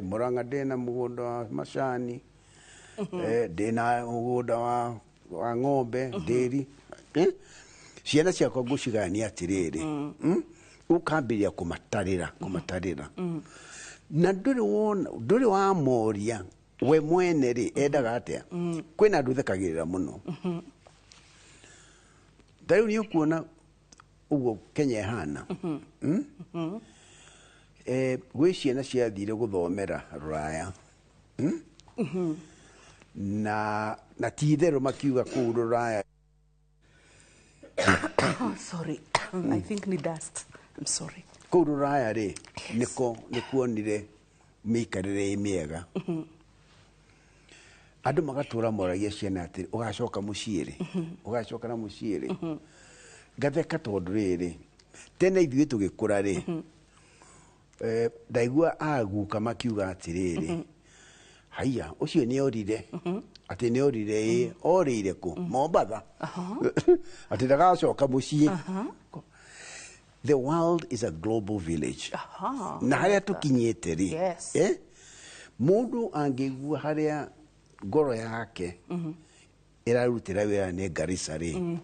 Murang'a ndĩna mũgũnda wa macani, ndĩna mũgũnda wa ng'ombe ndĩri, eh? Ciana ciakwa ngũcigayania atĩrĩrĩ, Ũkambĩrĩria kũmatarĩra kũmatarĩra, na ndũrĩ wona, ndũrĩ wamoria we mwene rĩ, endaga atĩa. Kwĩna andũ thekagĩrĩra mũno. Ta rĩu nĩ ũkuona ũguo Kenya ĩhana. Gwĩ ciana ciathire gũthomera rũraya. Na ti itherũ makiuga kũu rũraya. Oh, sorry. I think ni dust. I'm sorry. Kũu rũraya rĩ, nĩko nĩkuonire mĩikarĩre ĩ mĩega. Andũ magatũra moragia ciana atĩrĩ, ũgacoka mũciĩ rĩ? Ũgacoka na mũciĩ rĩ? Ngatheka tondũ rĩrĩ, tene ithuĩ tũgĩkũra rĩ, ndaigua aguka makiuga atĩrĩrĩ, haiya, ũcio nĩ orire, atĩ nĩ orire ĩ, orĩire kũ? Mombatha. Atĩ ndagacoka mũciĩ. The world is a global village. Na harĩa tũkinyĩte rĩ, mũndũ angĩigua harĩa ngoro yake ĩrarutĩra wĩra nĩ Garissa rĩ,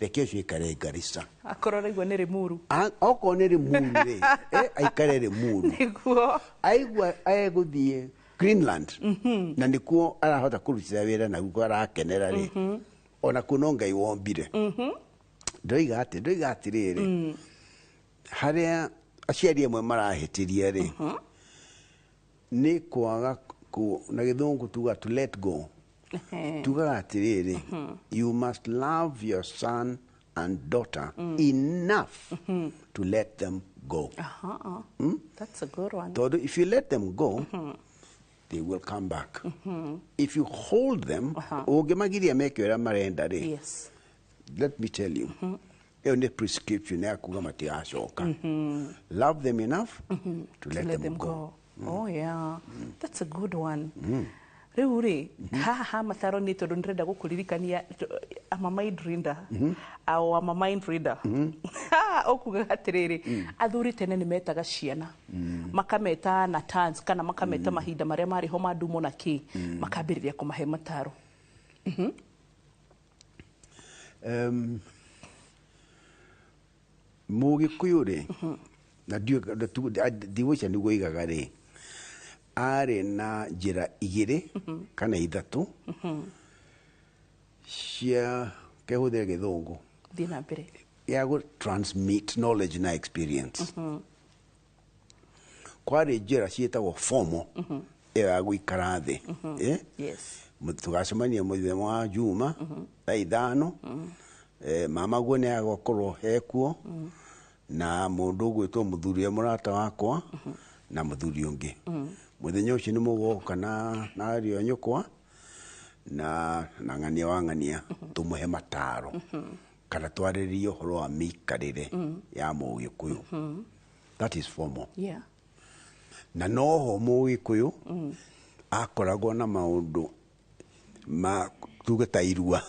reke ũcio aikare Garissa. Akorwo araigua nĩ Limuru. Okorwo nĩ Limuru rĩ, aikare Limuru. Nĩguo. Aigua egũthiĩ Greenland, na nĩkuo arahota kũrutĩra wĩra na guo arakenera rĩ, ona kuo no Ngai wombire. Ndoiga atĩ, ndoiga atĩrĩrĩ, harĩa aciari amwe marahĩtĩria rĩ, nĩ kwaga na gĩthũngũ tuga to let go. Tugaga atĩrĩrĩ, you must love your son and daughter enough to let them go. That's a good one. Tondũ if you let them go, they will come back. If you hold them, ũngĩmagiria meke ũrĩa marenda rĩ, let me tell you, ĩyo nĩ prescription ya kuga matigacoka. Love them enough to let them go. Oh yeah, that's a good one. Rĩu rĩ, haha ha mataro nĩ tondũ ndĩrenda gũkũririkania, I'm a mind reader. Au I'm a mind reader. Ũkugaga atĩrĩrĩ, athuri tene nĩ metaga ciana, makameta na turns, kana makameta mahinda marĩa marĩ ho ma ndumo na kĩ, makambĩrĩria kũmahe mataro. Mũgĩkũyũ rĩ, na ndigwĩciria nĩguo oigaga rĩ, arĩ na njĩra igĩrĩ kana ithatũ cia kehũthĩra gĩthũngũ Thiĩ na mbere. ya gũ transmit knowledge na experience. Kwarĩ njĩra ciĩtagwo formal, ĩyo ya gũikara thĩ. Tũgacemania mũthenya wa Juma thaa 5, mama guo nĩ agakorwo ekuo, na mũndũ ũgwĩtwo mũthuri ũrĩa mũrata wakwa na mũthuri ũngĩ. Mũthenya ũcio nĩ mũgoka na ariũ a nyũkwa na ng'ania wa ng'ania, tũmũhe mataro kana twarĩrĩrie ũhoro wa mĩikarĩre ya mũgĩkũyũ. That is formal. Na noho mũgĩkũyũ akoragwo na maũndũ ma tuge ta irua.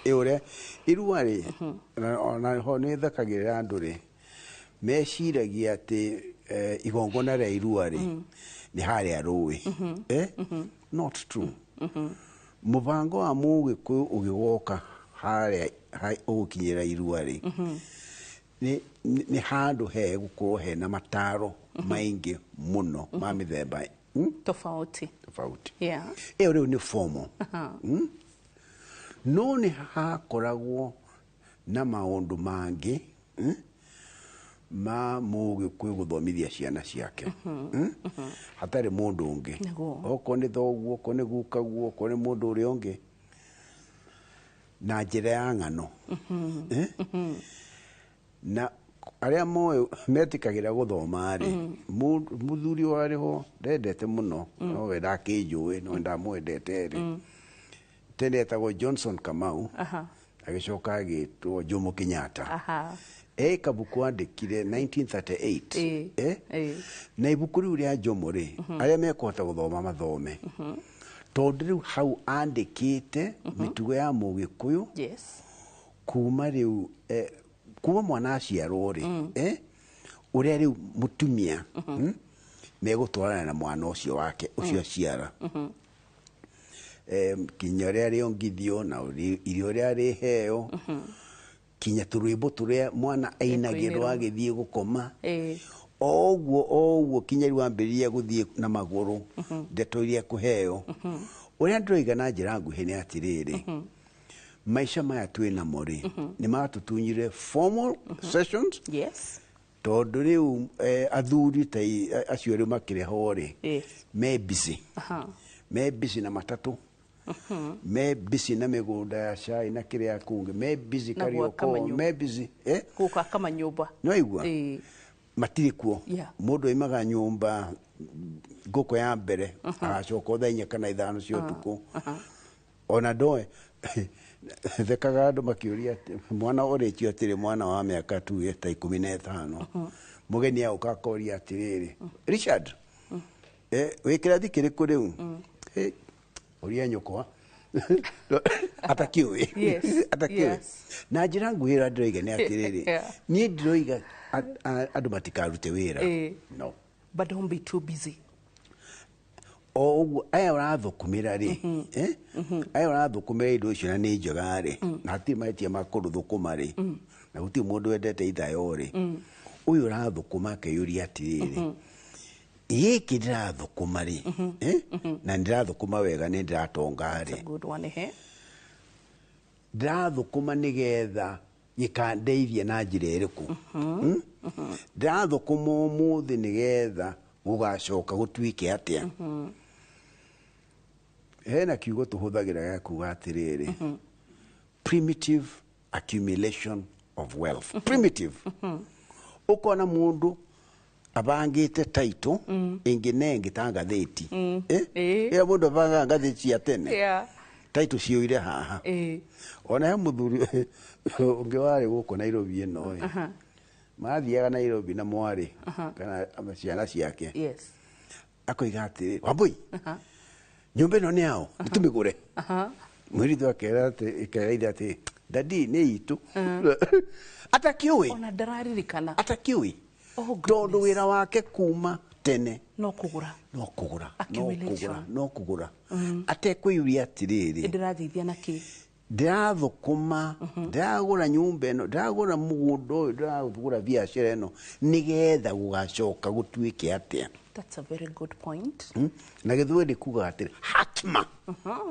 Ĩ ũrĩa irua rĩ, ona ho nĩ thekagĩrĩra andũ rĩ, meciragia atĩ igongona rĩa irua rĩ nĩ harĩa rũĩ. Not true. Mũbango wa mũgĩkũyũ ũgĩgoka harĩa ũgũkinyĩra irua rĩ, nĩ handũ he gũkorwo hena mataro maingĩ mũno ma mĩthemba tofauti. Tofauti. Ĩyo rĩu nĩ formal. No nĩ hakoragwo na maũndũ mangĩ ma mũgĩkũyũ gũthomithia ciana ciake. Hatarĩ mũndũ ũngĩ. Okorwo nĩ thoguo, okorwo nĩ gukaguo, okorwo nĩ mũndũ ũrĩa ũngĩ, na njĩra ya ng'ano. Na arĩa moĩ metĩkagĩra gũthoma rĩ, mũthuri warĩ ho ndendete mũno, no we ndakĩnjũĩ, no ndamwendete rĩ. Tene etagwo Johnson Kamau, agĩcoka agĩtwo Jomo Kenyatta. Kabuku andĩkire 1938. Na ibuku rĩu rĩa Jomo rĩ, arĩa mekũhota gũthoma mathome. Tondũ rĩu hau andĩkĩte mĩtugo ya mũgĩkũyũ. Kuma rĩu kuma mwana aciarwo rĩ, ũrĩa rĩu mũtumia megũtwarana na mwana ũcio wake ũcio aciara. Kinya ũrĩa arĩongithio na irio ũrĩa arĩheo, kinya tũrwĩmbo tũrĩa mwana ainagĩrwo agĩthiĩ gũkoma. O ũguo kinya rĩu ambĩrĩria gũthiĩ na magũrũ, ndeto iria kũheo. Ũrĩa ndĩroiga na njĩra nguhĩ nĩ atĩrĩrĩ, maica maya twĩ namo rĩ, nĩ matũtunyire formal sessions. Tondũ rĩu athuri ta acio rĩu makĩrĩ ho rĩ, me busy. Me busy na matatũ. Me busy na mĩgũnda ya cai na kĩrĩa kũngĩ. Me busy Na gwaka Kariokor, manyũmba. me busy. Gũka manyũmba. Nĩ waigua? Matirĩ kuo. Mũndũ aimaga nyũmba ngũkũ ya mbere, agacoka thaa 4 kana 5 cia ũtukũ, ona ndoe thekaga andũ makĩũria atĩ mwana ũrĩtio atĩrĩ, mwana wa mĩaka tuge ta 15, mũgeni aũka akoria atĩrĩrĩ, "Richard, wĩ kĩrathi kĩrĩkũ rĩu?" "Eh, ũria nyũkwa." Atakĩũĩ. Atakĩũĩ. Na njĩra nguhĩ ĩrĩa ndĩroiga nĩ atĩrĩrĩ, niĩ ndiroiga andũ matikarute wĩra. No. But don't be too busy. O ũguo aya ũrathũkũmĩra rĩ, eh? Aya ũrathũkũmĩra indo icio na nĩ njega rĩ, na hatirĩ mahĩtia ma kũrũthũkũma rĩ, na gũtirĩ mũndũ wendete ithayo rĩ, ũyũ ũrathũkũma akeyũria atĩrĩrĩ, gĩkĩ ndĩrathũkũma rĩ, eh? Na ndĩrathũkũma wega, nĩ ndĩratonga rĩ, Good one, ehe. Ndĩrathũkũma nĩgetha gĩkandeithie na njĩra ĩrĩkũ? Ndĩrathũkũma ũmũthĩ nĩgetha gũgacoka gũtuĩke atĩa? Hena kiugo tũhũthagĩra gĩa kuga atĩrĩrĩ, primitive accumulation of wealth. Primitive, ũkona mũndũ abangĩte title ĩngĩ na ĩngĩ ta ngathĩti. Eh? Ĩrĩa mũndũ abangaga ngathĩti cia tene, title ciũire haha. Ona he mũthuri ũngĩ warĩ gũkũ Nairobi ĩno ĩ, mathiaga Nairobi na mwarĩ kana ciana ciake, akoiga atĩrĩ, "Wambui, nyũmba ĩno nĩ yao, nĩtũmĩgũre." Mũirĩtu akera atĩ, ĩkera ithe atĩ, "Daddy, nĩ itũ." Atakĩũĩ. Ona ndararirikana. Atakĩũĩ. Oh, tondũ goodness. Wĩra wake kuma tene no kũgũra. No kũgũra, no Accumulation. kũgũra, no kũgũra, atekwĩyũria atĩrĩrĩ, Ndĩrathithia na kĩ? Ndĩrathũkũma, ndĩragũra nyũmba ĩno, ndĩragũra mũgũnda ũyũ, ndĩragũra biacara ĩno nĩgetha gũgacoka gũtuĩke atĩa? That's a very good point. Na gĩthweri kuga atĩrĩ, hatma,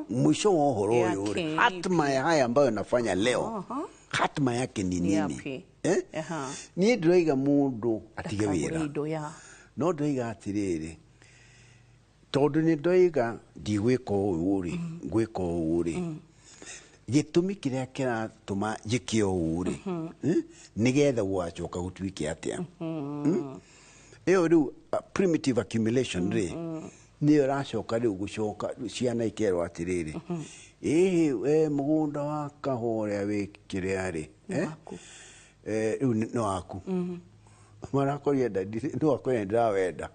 mwisho wa ũhoro ũyũ rĩ, Yake hatma ya haya ambayo nafanya leo, hatma yake ni Ni nini? yapi? Eh? Niĩ ndĩroiga mũndũ atige Ndakagũre wĩra, indo ya no ndĩroiga atĩrĩrĩ, tondũ nĩ ndoiga ndigwĩka ũũ rĩ, ngwĩka ũũ rĩ, gĩtũmi kĩrĩa kĩratũma njĩke ũũ rĩ, eh, nĩgetha gũgacoka gũtuĩke atĩa? Ĩyo rĩu primitive accumulation rĩ, nĩyo ĩracoka rĩu gũcoka ciana ikerwo atĩrĩrĩ, ĩhĩ we, mũgũnda wa kahũa ũrĩa wĩ kĩrĩa rĩ, eh? Waku. Eh, rĩu nĩ waku, marakorire daddy nĩ wakorire ndĩrawenda.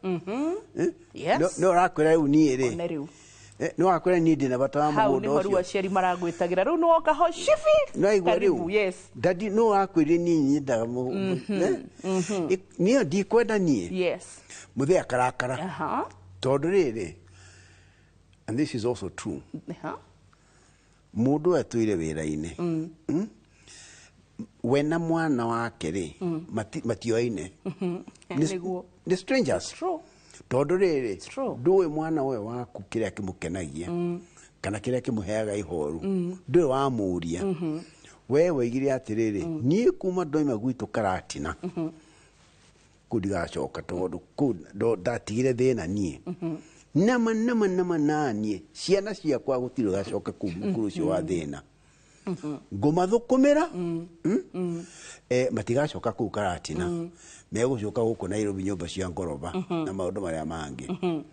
Eh? Yes. No ũrakwĩra rĩu niĩ rĩ, One rĩu. Eh, nĩ wakwĩra niĩ ndĩna bata wa Hau mũgũnda nĩho rĩu ũcio. Aciari maragwĩtagĩra rĩu nĩwoka ho shibi. Naigua Karibu, rĩu, yes. Daddy, no wakwĩrire niĩ nyendaga eh? Niĩ ndikwenda niĩ. Mũthee akarakara, tondũ rĩrĩ, and this is also true, mũndũ ũyũ atũire wĩra-inĩ, We na mwana wake rĩ, matioaine. Nĩguo. Nĩ strangers. True. Tondũ rĩrĩ, True. ndũĩ mwana ũyũ waku kĩrĩa kĩmũkenagia kana kĩrĩa kĩmũheaga ihoru, ndũĩ wamũria. We waigire atĩrĩrĩ, niĩ kuma ndoima gwitũ Karatina kũu ndigacoka, tondũ kũu ndatigire thĩna niĩ nama nama nama, naniĩ ciana ciakwa gũtirĩ ũgacoka kũu mũkuru ũcio wa thĩna, ngũmathũkũmĩra. Eh, matigacoka kũu Karatina, megũcoka gũkũ Nairobi nyũmba cia ngoroba na maũndũ marĩa mangĩ.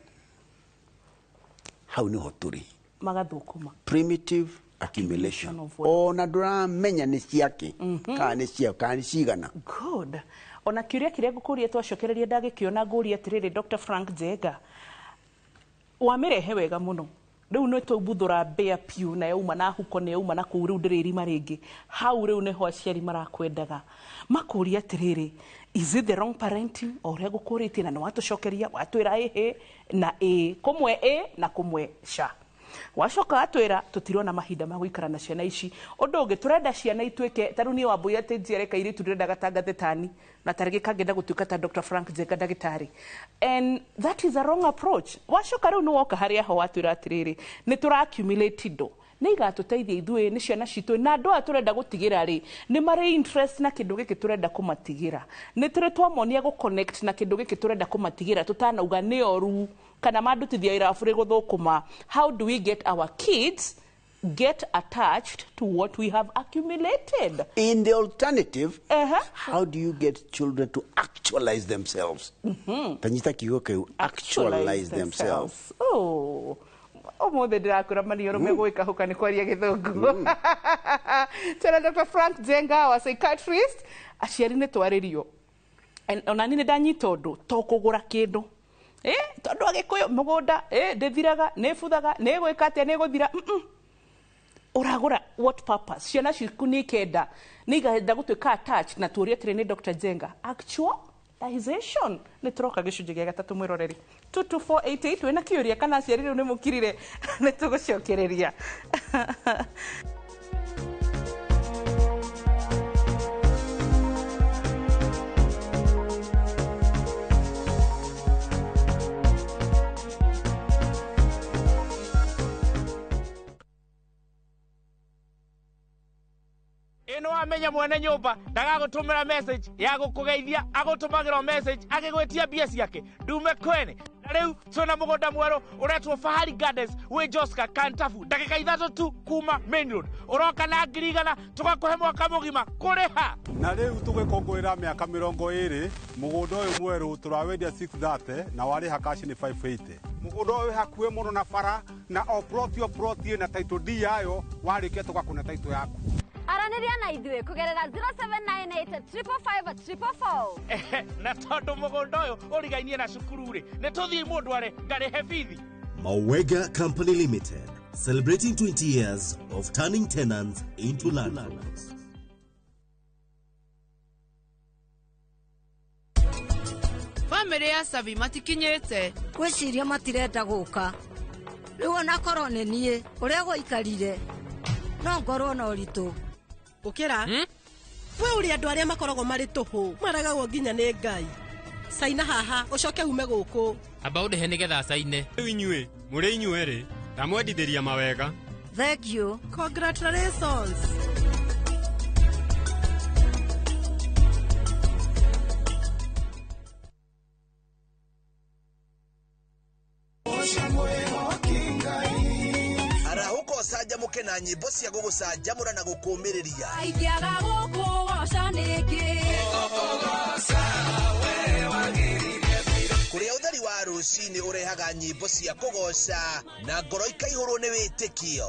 Hau nĩho tũrĩ. Magathũkũma. Primitive accumulation. Of wealth. Ona ndũramenya nĩ ciake kana nĩ ciao kana nĩ cigana. Good. Ona kĩũria kĩrĩa ngũkũria twacokereria ndagĩkĩona, ngũria atĩrĩrĩ, Dr. Frank Njenga, wamĩrehe wega mũno. Rĩu nĩ twaumbuthũra mbĩa piũ na yauma na huko na yauma na kũu, rĩu ndĩrĩrima rĩngĩ hau. Rĩu nĩho aciari marakwendaga makũria atĩrĩrĩ, is it the wrong parenting o ũrĩa ngũkũrĩtie? Na nĩ watũcokeria watwĩra ĩhĩ na ĩ, kũmwe ĩ na kũmwe ca. Wacoka watwĩra tũtirona mahinda ma gũikara na ciana ici. Ũndũ ũngĩ tũrenda ciana ituĩke ta rĩu niĩ Wambũi, atĩ njiare kairĩtu ndĩrenda gatangathe tani na tarĩngĩ kangĩenda gũtuĩka ta Dr. Frank Njenga ndagĩtarĩ, and that is a wrong approach. Wacoka rĩu nĩ woka harĩa ho watwĩra atĩrĩrĩ, nĩ tũra accumulate indo nĩ igatũteithia ithuĩ nĩ ciana citũ na andũ aya tũrenda gũtigĩra rĩ, nĩ marĩ interest na kĩndũ gĩkĩ tũrenda kũmatigĩra? Nĩ tũrĩ twamonia gũ connect na kĩndũ gĩkĩ tũrenda kũmatigĩra tũtanauga nĩ oru kana mandutithia irabu rĩ gũthũkũma? How do we get our kids get attached to what we have accumulated. In the alternative, how do you get children to actualize themselves? Tanyita kiugo kĩu, actualize themselves. Oh, ũmũthĩ ndĩrakwĩra maniũrũ megũgĩkahũka nĩ kwaria gĩthũngũ. Tena Dr. Frank Njenga wa psychiatrist, aciari nĩ twarĩrio. Ona niĩ nĩ ndanyita ũndũ to kũgũra kĩndũ. Tondũ Agĩkũyũ mũgũnda ndĩthiraga, nĩbuthaga, nĩgwĩka atĩa, nĩgũthira. Ũragũra what purpose? Ciana ciaku nĩ ikenda, nĩ ikenda gũtuĩka attached na tũrie atĩrĩ nĩ Dr. Njenga. Actualization. Nĩ tũroka gĩcunjĩ gĩa gatatũ mwĩroreri. 22488 wĩna kĩũria kana aciari rĩu nĩ mũkirire, nĩ tũgũcokereria. Ĩno wamenya mwene nyũmba ndagagũtũmĩra message ya gũkũgeithia, agũtũmagĩra message agĩgwĩtia mbia ciake ndume kwene. Na rĩu twĩna mũgũnda mwerũ ũretwo Fahari Gardens wĩ Joska Kantafu, ndagĩka 3 tu kuma main road. Ũroka na 100,000 tũgakũhe mwaka mũgima kũrĩha. Na rĩu tũgĩkũngũĩra mĩaka 20 mũgũnda ũyũ mwerũ tũrawendia 630 na warĩha cash nĩ 580. Mũgũnda ũyũ wĩ hakuhĩ mũno na bara na o plot o plot ĩna title deed yayo, warĩkia tũgakũne title yaku. Aranĩria na ithuĩ kũgerera 0798 555 444. Na tondũ mũgũnda ũyũ ũrigainie na cukuru rĩ, nĩ tũthiĩ mũndũ are ngarĩhe bithi. Mawega Company Limited, celebrating 20 years of turning tenants into landlords. Famĩlĩ ya Savi matikinyĩte. Ngwĩciria matirenda gũka. Rĩu ona korwo nĩ niĩ ũrĩa gwaikarire, no ngorwo na ũritũ. Ũkĩra? We ũrĩ andũ arĩa makoragwo marĩ tũhũ, maragagwo nginya nĩ Ngai. Caina haha, ũcoke ume gũkũ. Amba ũndĩhe nĩgetha caine. Rĩu inyuĩ, mũrĩ inyuerĩ, ndamwendithĩria mawega. Thank you. Congratulations. Arahũka ũcanjamũke na nyĩmbo cia gũgũcanjamũra na gũkũũmĩrĩria. Ingĩaga gũkũgoca nĩkĩ? Kũrĩa ũtheri wa rũcinĩ ũrehaga nyĩmbo cia kũgoca na ngoro ikaihũrwo nĩ wĩtĩkio.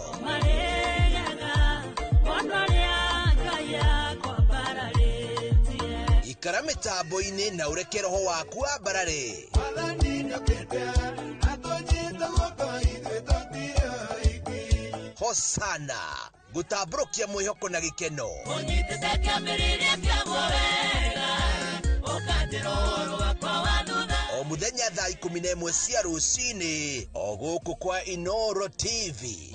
Ikara mĩtambo-inĩ na ũreke roho waku wambarare. Hosana gũtambũrũkia mwĩhoko na gĩkeno. O mũthenya thaa 11 cia rũcinĩ o gũkũ kwa Inoro TV.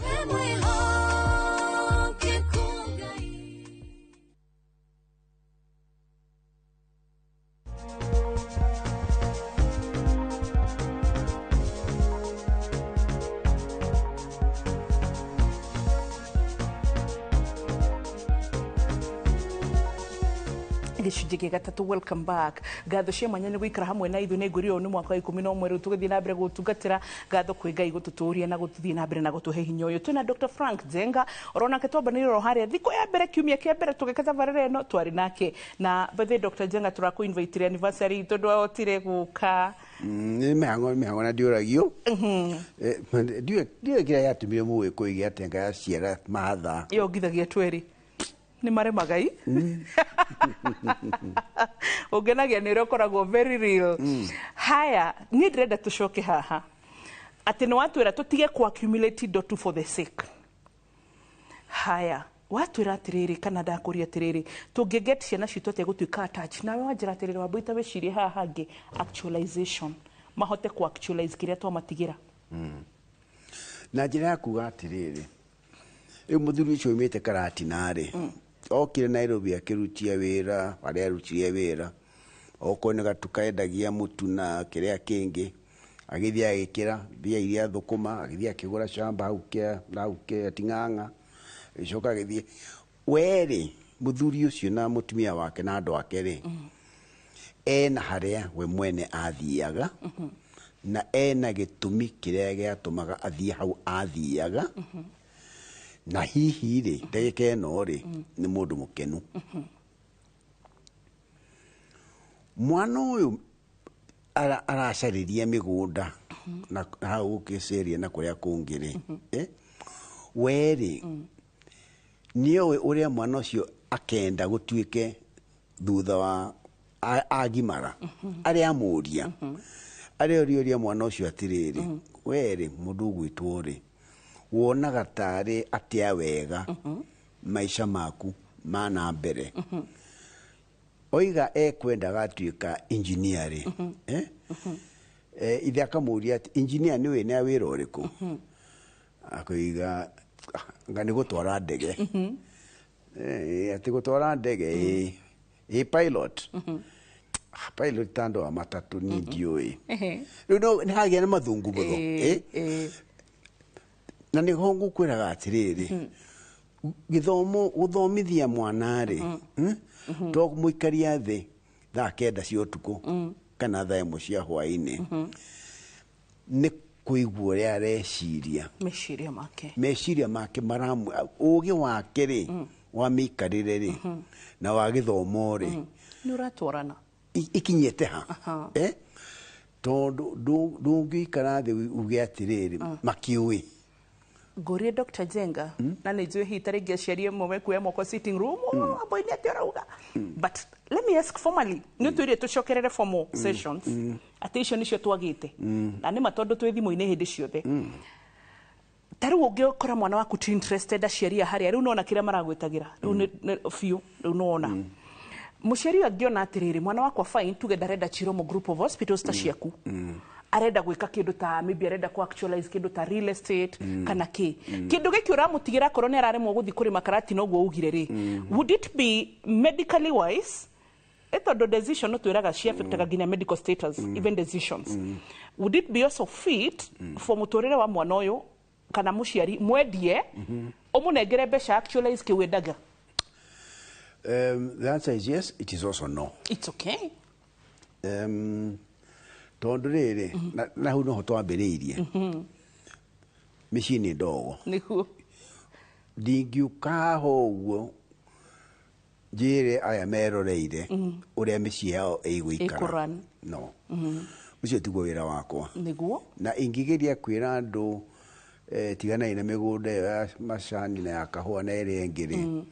Gĩcunjĩ gĩa gatatũ, welcome back. Ngatho cia mwanya nĩ gũikara hamwe na ithuĩ nĩ ngwĩrire ũyũ nĩ mwaka wa 11 rĩu tũgĩthiĩ na mbere gũtungatĩra. Ngatho kwĩ Ngai gũtũtũria na gũthiĩ na mbere na gũtũhe hinya ũyũ. Twĩna Dr. Frank Njenga oronake twambanĩire oro harĩa thikũ ya mbere, kiumia kĩa mbere tũgĩka tabarĩra ĩno twarĩ nake. Na by the way, Dr. Njenga tũrakũ invite anniversary tondũ ahotire gũka. Nĩ mĩhango na ndiũragio. Ndiũĩ kĩrĩa yatũmire mũgĩkũyũ gĩa tenga yaciara matha. Yongithagia twerĩ. Nĩ maremagai. Ũngenagia nĩ ũrĩa ũkoragwo very real. Haya, niĩ ndĩrenda tũcoke haha atĩ nĩ watwĩra tũtige ku accumulate indo tu for the sake. Haya, watwĩra atĩrĩrĩ kana ndakũria atĩrĩrĩ, tũngĩ get ciana citũ atĩa gũtuĩka attached? Nawe wanjĩra atĩrĩrĩ, wambũita wĩcirie haha hangĩ actualization, mahote ku actualize kĩrĩa twamatigĩra. Na njĩra ya kuga atĩrĩrĩ, rĩu mũthuri ũcio oimĩte Karatina rĩ, okire Nairobi akĩrutia wĩra harĩa arutire wĩra, okorwo nĩ gatuka endagia mũtu na kĩrĩa kĩngĩ, agĩthiĩ agĩkĩra mbia iria thũkũma, agĩthiĩ akĩgũra shamba hau kĩa Ting'ang'a, agĩcoka agĩthiĩ. Werĩ mũthuri ũcio na mũtumia wake na andũ ake rĩ, ena harĩa we mwene athiaga, na ena gĩtũmi kĩrĩa gĩatũmaga athiĩ hau athiaga, Na hihi rĩ, ndagĩka ĩno rĩ, nĩ mũndũ mũkenu. Mwana ũyũ aracarĩria mĩgũnda na hau gũkĩceria na kũrĩa kũngĩ rĩ, we rĩ, nĩoĩ ũrĩa mwana ũcio akenda gũtuĩke thutha wa agimara. Arĩa amũria, arĩa ũrĩa mwana ũcio atĩrĩrĩ, we rĩ, mũndũ ũgwĩtwo rĩ, wonaga tarĩ atĩa wega maica maku ma na mbere. Oiga ekwendaga atuĩka engineer rĩ, ithe akamũria atĩ engineer nĩ wĩna wĩra ũrĩkũ? Akoiga anga nĩ gũtwara ndege. Atĩ gũtwara ndege, ĩ pilot. Pilot ta andũ a matatũ niĩ ndiũĩ. Rĩu no nĩ hagĩa na mathungumutho. Na nĩho ngũkwĩraga atĩrĩrĩ, gĩthomo gũthomithia mwana rĩ, to mũikaria thĩ thaa 9 cia ũtukũ kana thaa 1 cia hwaĩ-inĩ, nĩ kũigua ũrĩa areciria. Meciria make. Meciria make ũgĩ wake rĩ, wa mĩikarĩre rĩ, na wa gĩthomo rĩ, Nĩ ũratwarana. Ikinyĩte ha. Tondũ ndũngĩikara thĩ uge atĩrĩrĩ, makĩũĩ. Ngũrie Dr. Njenga, na nĩ njũĩ hihi ta rĩngĩ aciari amwe mekuoya moko sitting room, boy nĩ atĩa ũrauga. But let me ask formally, nĩ ũtwĩrire tũcokerere formal sessions, atĩ icio nĩcio twagĩte. Na nĩ ma tondũ twĩ thimũ-inĩ hĩndĩ ciothe. Ta rĩu ũngĩkora mwana waku ti interested aciari a harĩa, rĩu nĩwona kĩrĩa maragwĩtagĩra, rĩu nĩ biũ, rĩu nĩwona. Mũciari ũyũ angĩona atĩrĩrĩ, mwana wakwa fine, tuge ndarenda Chiromo Group of Hospitals ta ciaku. Arenda gwĩka kĩndũ ta maybe arenda ku actualize kĩndũ ta real estate kana kĩ. Kĩndũ gĩkĩ ũramũtigĩra akorwo nĩ araremwo gũthiĩ kũrĩma karati noguo ugire rĩ. Would it be medically wise? Tondũ decision no twĩraga ci affectaga nginya medical status, even decisions. Would it be also fit for mũtũrĩre wa mwana ũyũ kana mũciari mwendie ũmũnengere mbeca actualize kĩu endaga? The answer is yes, it is also no. It's okay. Tondũ rĩrĩ, na hau noho twambĩrĩirie. Mĩciĩ nĩ ndogo. Nĩguo. Ndingiũka haha ũguo njĩre aya meroreire ũrĩa mĩciĩ yao ĩgũikara. Ĩkũrun. No. Ũcio tiguo wĩra wakwa. Nĩguo. Na ingĩgeria kwĩra andũ tiganai na mĩgũnda ĩyo ya macani na ya kahũa na ĩrĩa ĩngĩ rĩ,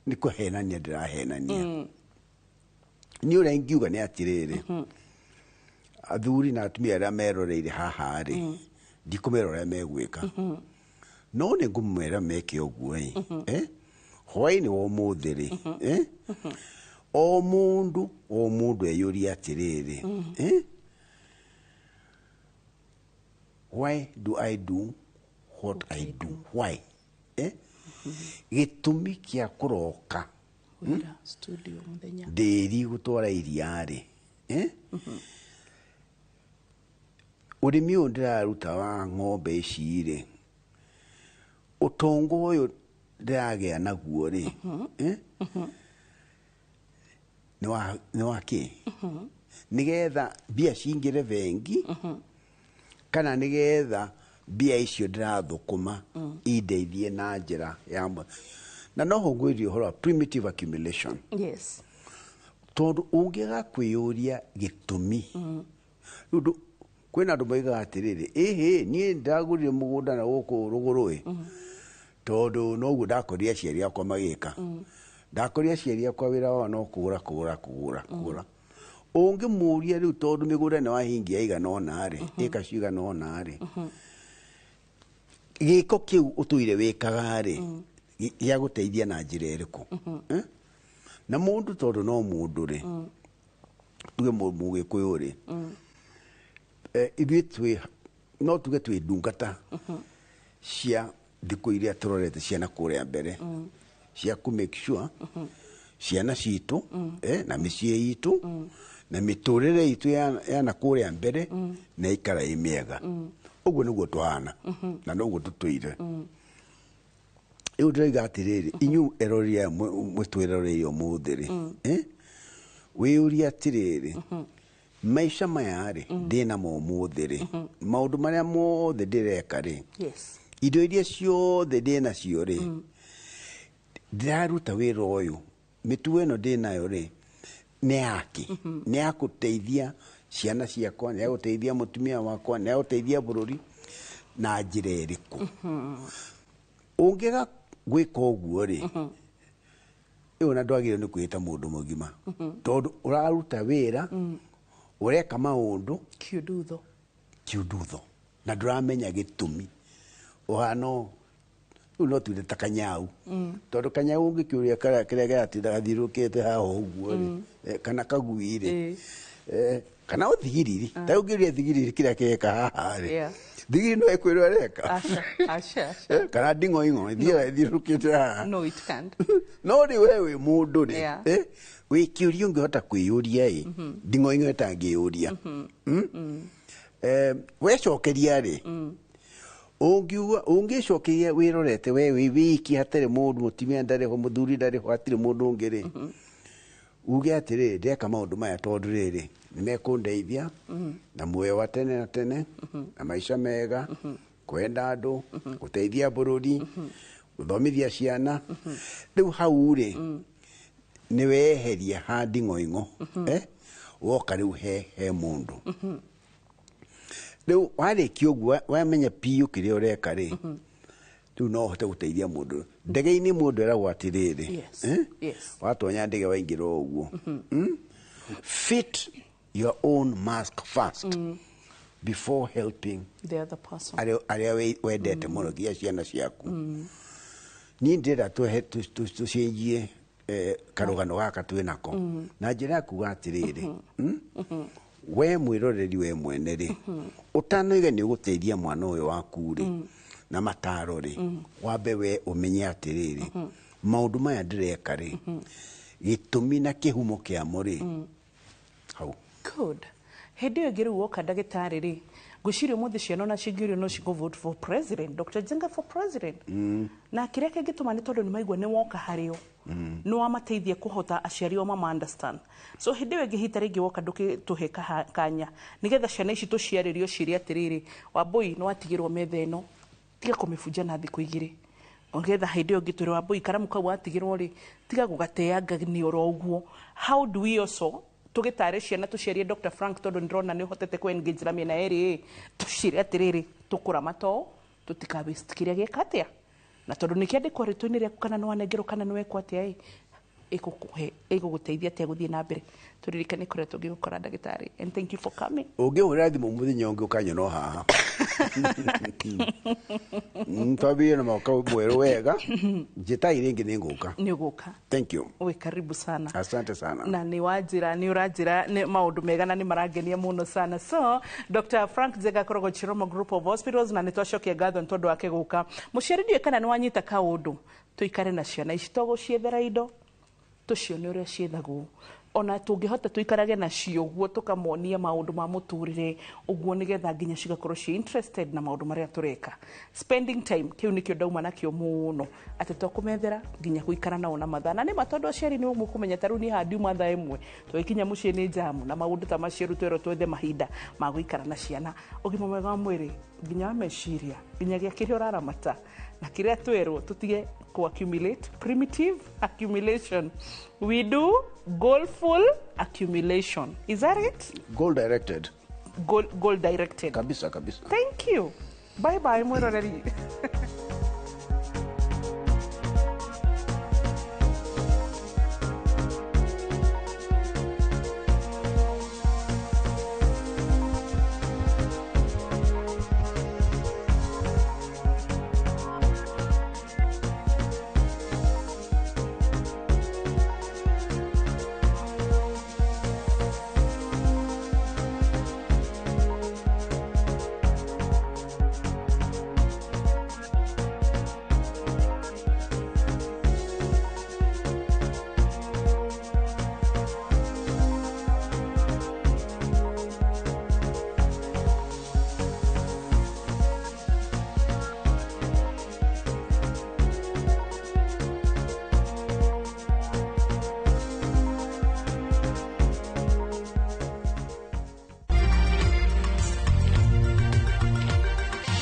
nĩ kũhenania ndĩrahenania. Niĩ ũrĩa ingiuga nĩ atĩrĩrĩ, athuri na atumia arĩa meroreire haha rĩ, ndikũmera ũrĩa megwĩka. No nĩ ngũmera meke ũguo ĩ. Hwaĩ-inĩ wa ũmũthĩ rĩ, o mũndũ, o mũndũ eyũrie atĩrĩrĩ, why do I do what I do? Why? Gĩtũmi kĩa kũroka studio mũthenya ndĩri gũtwara iria rĩ, ũrĩmi ũyũ ndĩraruta wa ng'ombe ici rĩ, ũtonga ũyũ ndĩragĩa naguo rĩ, nĩ wa kĩ? Nĩgetha mbia cingĩre bengi, kana nĩgetha mbia icio ndĩrathũkũma indeithie na njĩra ya na no ngwĩrie ũhoro wa primitive accumulation. Yes. Tondũ ũngĩaga kwĩyũria gĩtũmi, rĩu kwĩna andũ moigaga atĩrĩrĩ, ĩhĩ niĩ ndagũrire mũgũnda na gũkũ rũgũrũ ĩ, tondũ noguo ndakorire aciari akwa magĩka. Ndakorire aciari akwa wĩra wao no kũgũra, kũgũra, kũgũra, kũgũra. Ũngĩmũria rĩu tondũ mĩgũnda nĩ wahingia ĩigana ũna rĩ, ĩka cigana ũna rĩ, gĩko kĩu ũtũire wĩkaga rĩ, gĩa gũteithia na njĩra ĩrĩkũ? Na mũndũ tondũ no mũndũ rĩ, tuge mũgĩkũyũ rĩ, ithuĩ twĩ, no tuge twĩ ndungata cia thikũ iria tũrorete ciana kũrĩa mbere, cia kũ make sure ciana citũ, na mĩciĩ itũ, na mĩtũrĩre itũ ya na kũrĩa mbere, na ikara ĩ mĩega. Ũguo nĩguo tũhana, na noguo tũtũire. Rĩu ndĩroiga atĩrĩrĩ, inyuĩ eroreri aya mwĩtwĩroreire ũmũthĩ rĩ, wĩyũrie atĩrĩrĩ, maica maya rĩ, ndĩnamo ũmũthĩ rĩ, maũndũ marĩa mothe ndĩreka rĩ, Yes. Indo iria ciothe ndĩ nacio rĩ, ndĩraruta wĩra ũyũ, mĩtugo ĩno ndĩ nayo rĩ, nĩ yake, nĩ ya gũteithia ciana ciakwa, nĩ ya gũteithia mũtumia wakwa, nĩ ya gũteithia bũrũri na njĩra ĩrĩkũ. Ũngĩaga gwĩka ũguo rĩ, ĩyo na ndwagĩrĩirwo nĩ kwĩta mũndũ mũgima, tondũ ũraruta wĩra, ũreka maũndũ kiundutho kiundutho na ndũramenya gĩtũmi. Ũhana rĩu no tuge ta kanyau, tondũ kanyau ũngĩkĩũria kĩrĩa kĩratinda gathiũrũrũkĩte haha ũguo rĩ, kana kagui rĩ, kana ũthigiriri, ta ũngĩũria thigiriri kĩrĩa kĩreka haha rĩ, thigiriri no ĩkwĩrwo ĩreka. Aca, aca. Kana nding'oing'o ĩthiaga ĩthiũrũrũkĩte haha. No, it can't. No rĩ, we wĩ mũndũ rĩ, wĩ kĩũria ũngĩhota kwĩyũria ĩ, nding'oing'o ĩtangĩyũria. Wecokeria rĩ, ũngiuga ũngĩcokeria wĩrorete we wĩ wiki, hatarĩ mũndũ, mũtumia ndarĩ ho, mũthuri ndarĩ ho, hatirĩ mũndũ ũngĩ rĩ, uge atĩrĩrĩ, ndĩreka maũndũ maya tondũ rĩrĩ nĩ mekũndeithia na muoyo wa tene na tene, na maica mega, kwenda andũ, gũteithia bũrũri, gũthomithia ciana. Rĩu hau rĩ, nĩ weheria ha nding'oing'o, woka rĩu he mũndũ. Rĩu warĩkia ũguo, wamenya biũ kĩrĩa ũreka rĩ, rĩu no ũhote gũteithia mũndũ. Ndege-inĩ mũndũ eragwo atĩrĩrĩ, watonya ndege waingĩra o ũguo, fit your own mask first before helping the other person, arĩa wendete mũno, nginya ciana ciaku. Niĩ ndĩrenda tũcenjie karũgano gaka twĩ nako na njĩra ya kuga atĩrĩrĩ, we mwĩroreri we mwene rĩ, ũtanoiga nĩ ũgũteithia mwana ũyũ waku rĩ na mataro rĩ, wambe we ũmenye atĩrĩrĩ, maũndũ maya ndĩreka rĩ, gĩtũmi na kĩhumo kĩamo rĩ, hau. Good. Hĩndĩ ĩyo ĩngĩ rĩu woka ndagĩtarĩ rĩ, ngwĩciria ũmũthĩ ciana ona cingĩũrio no cigũ vote for president, Dr. Njenga for president. Na kĩrĩa kĩngĩtũma nĩ tondũ nĩ maigua nĩ woka harĩo, nĩ wamateithia kũhota aciari o mama understand. So hĩndĩ ĩyo ĩngĩ hita rĩngĩ woka ndũkĩtũhe kanya, nĩgetha ciana ici tũciarĩrio ciĩre atĩrĩrĩ, Wambũi nĩ watigĩrwo metha ĩno, tiga kũmĩbunja na thikũ igĩrĩ. Nĩgetha hĩndĩ ĩyo ĩngĩ twĩre Wambũi karamu kau watigĩrwo rĩ, tiga gũgateanga nĩ oro ũguo. How do we also tũgĩtare ciana tũciarie Dr. Frank, tondũ nĩndĩrona nĩ ũhotete kũ engage na mĩena ĩrĩ, tũciĩre atĩrĩrĩ, tũkũramata ũũ, tũtika waste kĩrĩa gĩka atĩa, na tondũ nĩ kĩandĩkwo rĩtwa-inĩ rĩaku kana nĩ wanengerwo kana nĩ wekwo atĩa ĩ, ĩgũkũhe ĩgũgũteithia atĩa gũthiĩ na mbere. Tũririkane kũrĩa tũngĩgũkora ndagĩtarĩ, and thank you for coming. Ũngĩhũrĩra thimũ mũthenya ũngĩ ũkanyona o haha. Twambĩrĩrie na mwaka mwerũ wega, njĩtai rĩngĩ nĩ ngũka. Nĩ ũgũka. Thank you. Wĩ karibu sana. Asante sana. Na nĩ wanjĩra, nĩ ũranjĩra nĩ maũndũ mega na nĩ marangenia mũno sana. So Dr. Frank Njenga akoragwo Chiromo Group of Hospitals, na nĩ twacokia ngatho nĩ tondũ wake gũka. Mũciari ndiũĩ kana nĩ wanyita kaũndũ, tũikare na ciana ici, to gũciethera indo, tũcione ũrĩa ciethagwo, ona tũngĩhota tũikarage nacio ũguo, tũkamonia maũndũ ma mũtũrĩre ũguo, nĩgetha nginya cigakorwo ci interested na maũndũ marĩa tũreka. Spending time, kĩu nĩkĩo ndauma nakĩo mũno, atĩ to kũmethera nginya gũikara nao na mathaa. Na nĩ ma tondũ aciari nĩ mũkũmenya ta rĩu niĩ haha ndiuma thaa ĩmwe, tũgĩkinya mũciĩ nĩ njamu na maũndũ ta macio, rĩu twerwo twethe mahinda ma gũikara na ciana. Ũgima mwega wa mwĩrĩ nginya wa meciria, nginyagia kĩrĩa ũraramata na kĩrĩa twerwo tũtige ku accumulate primitive accumulation. We do goalful accumulation. Is that it? Goal directed. Goal directed. Kabisa kabisa. Thank you. Bye bye mwĩroreri.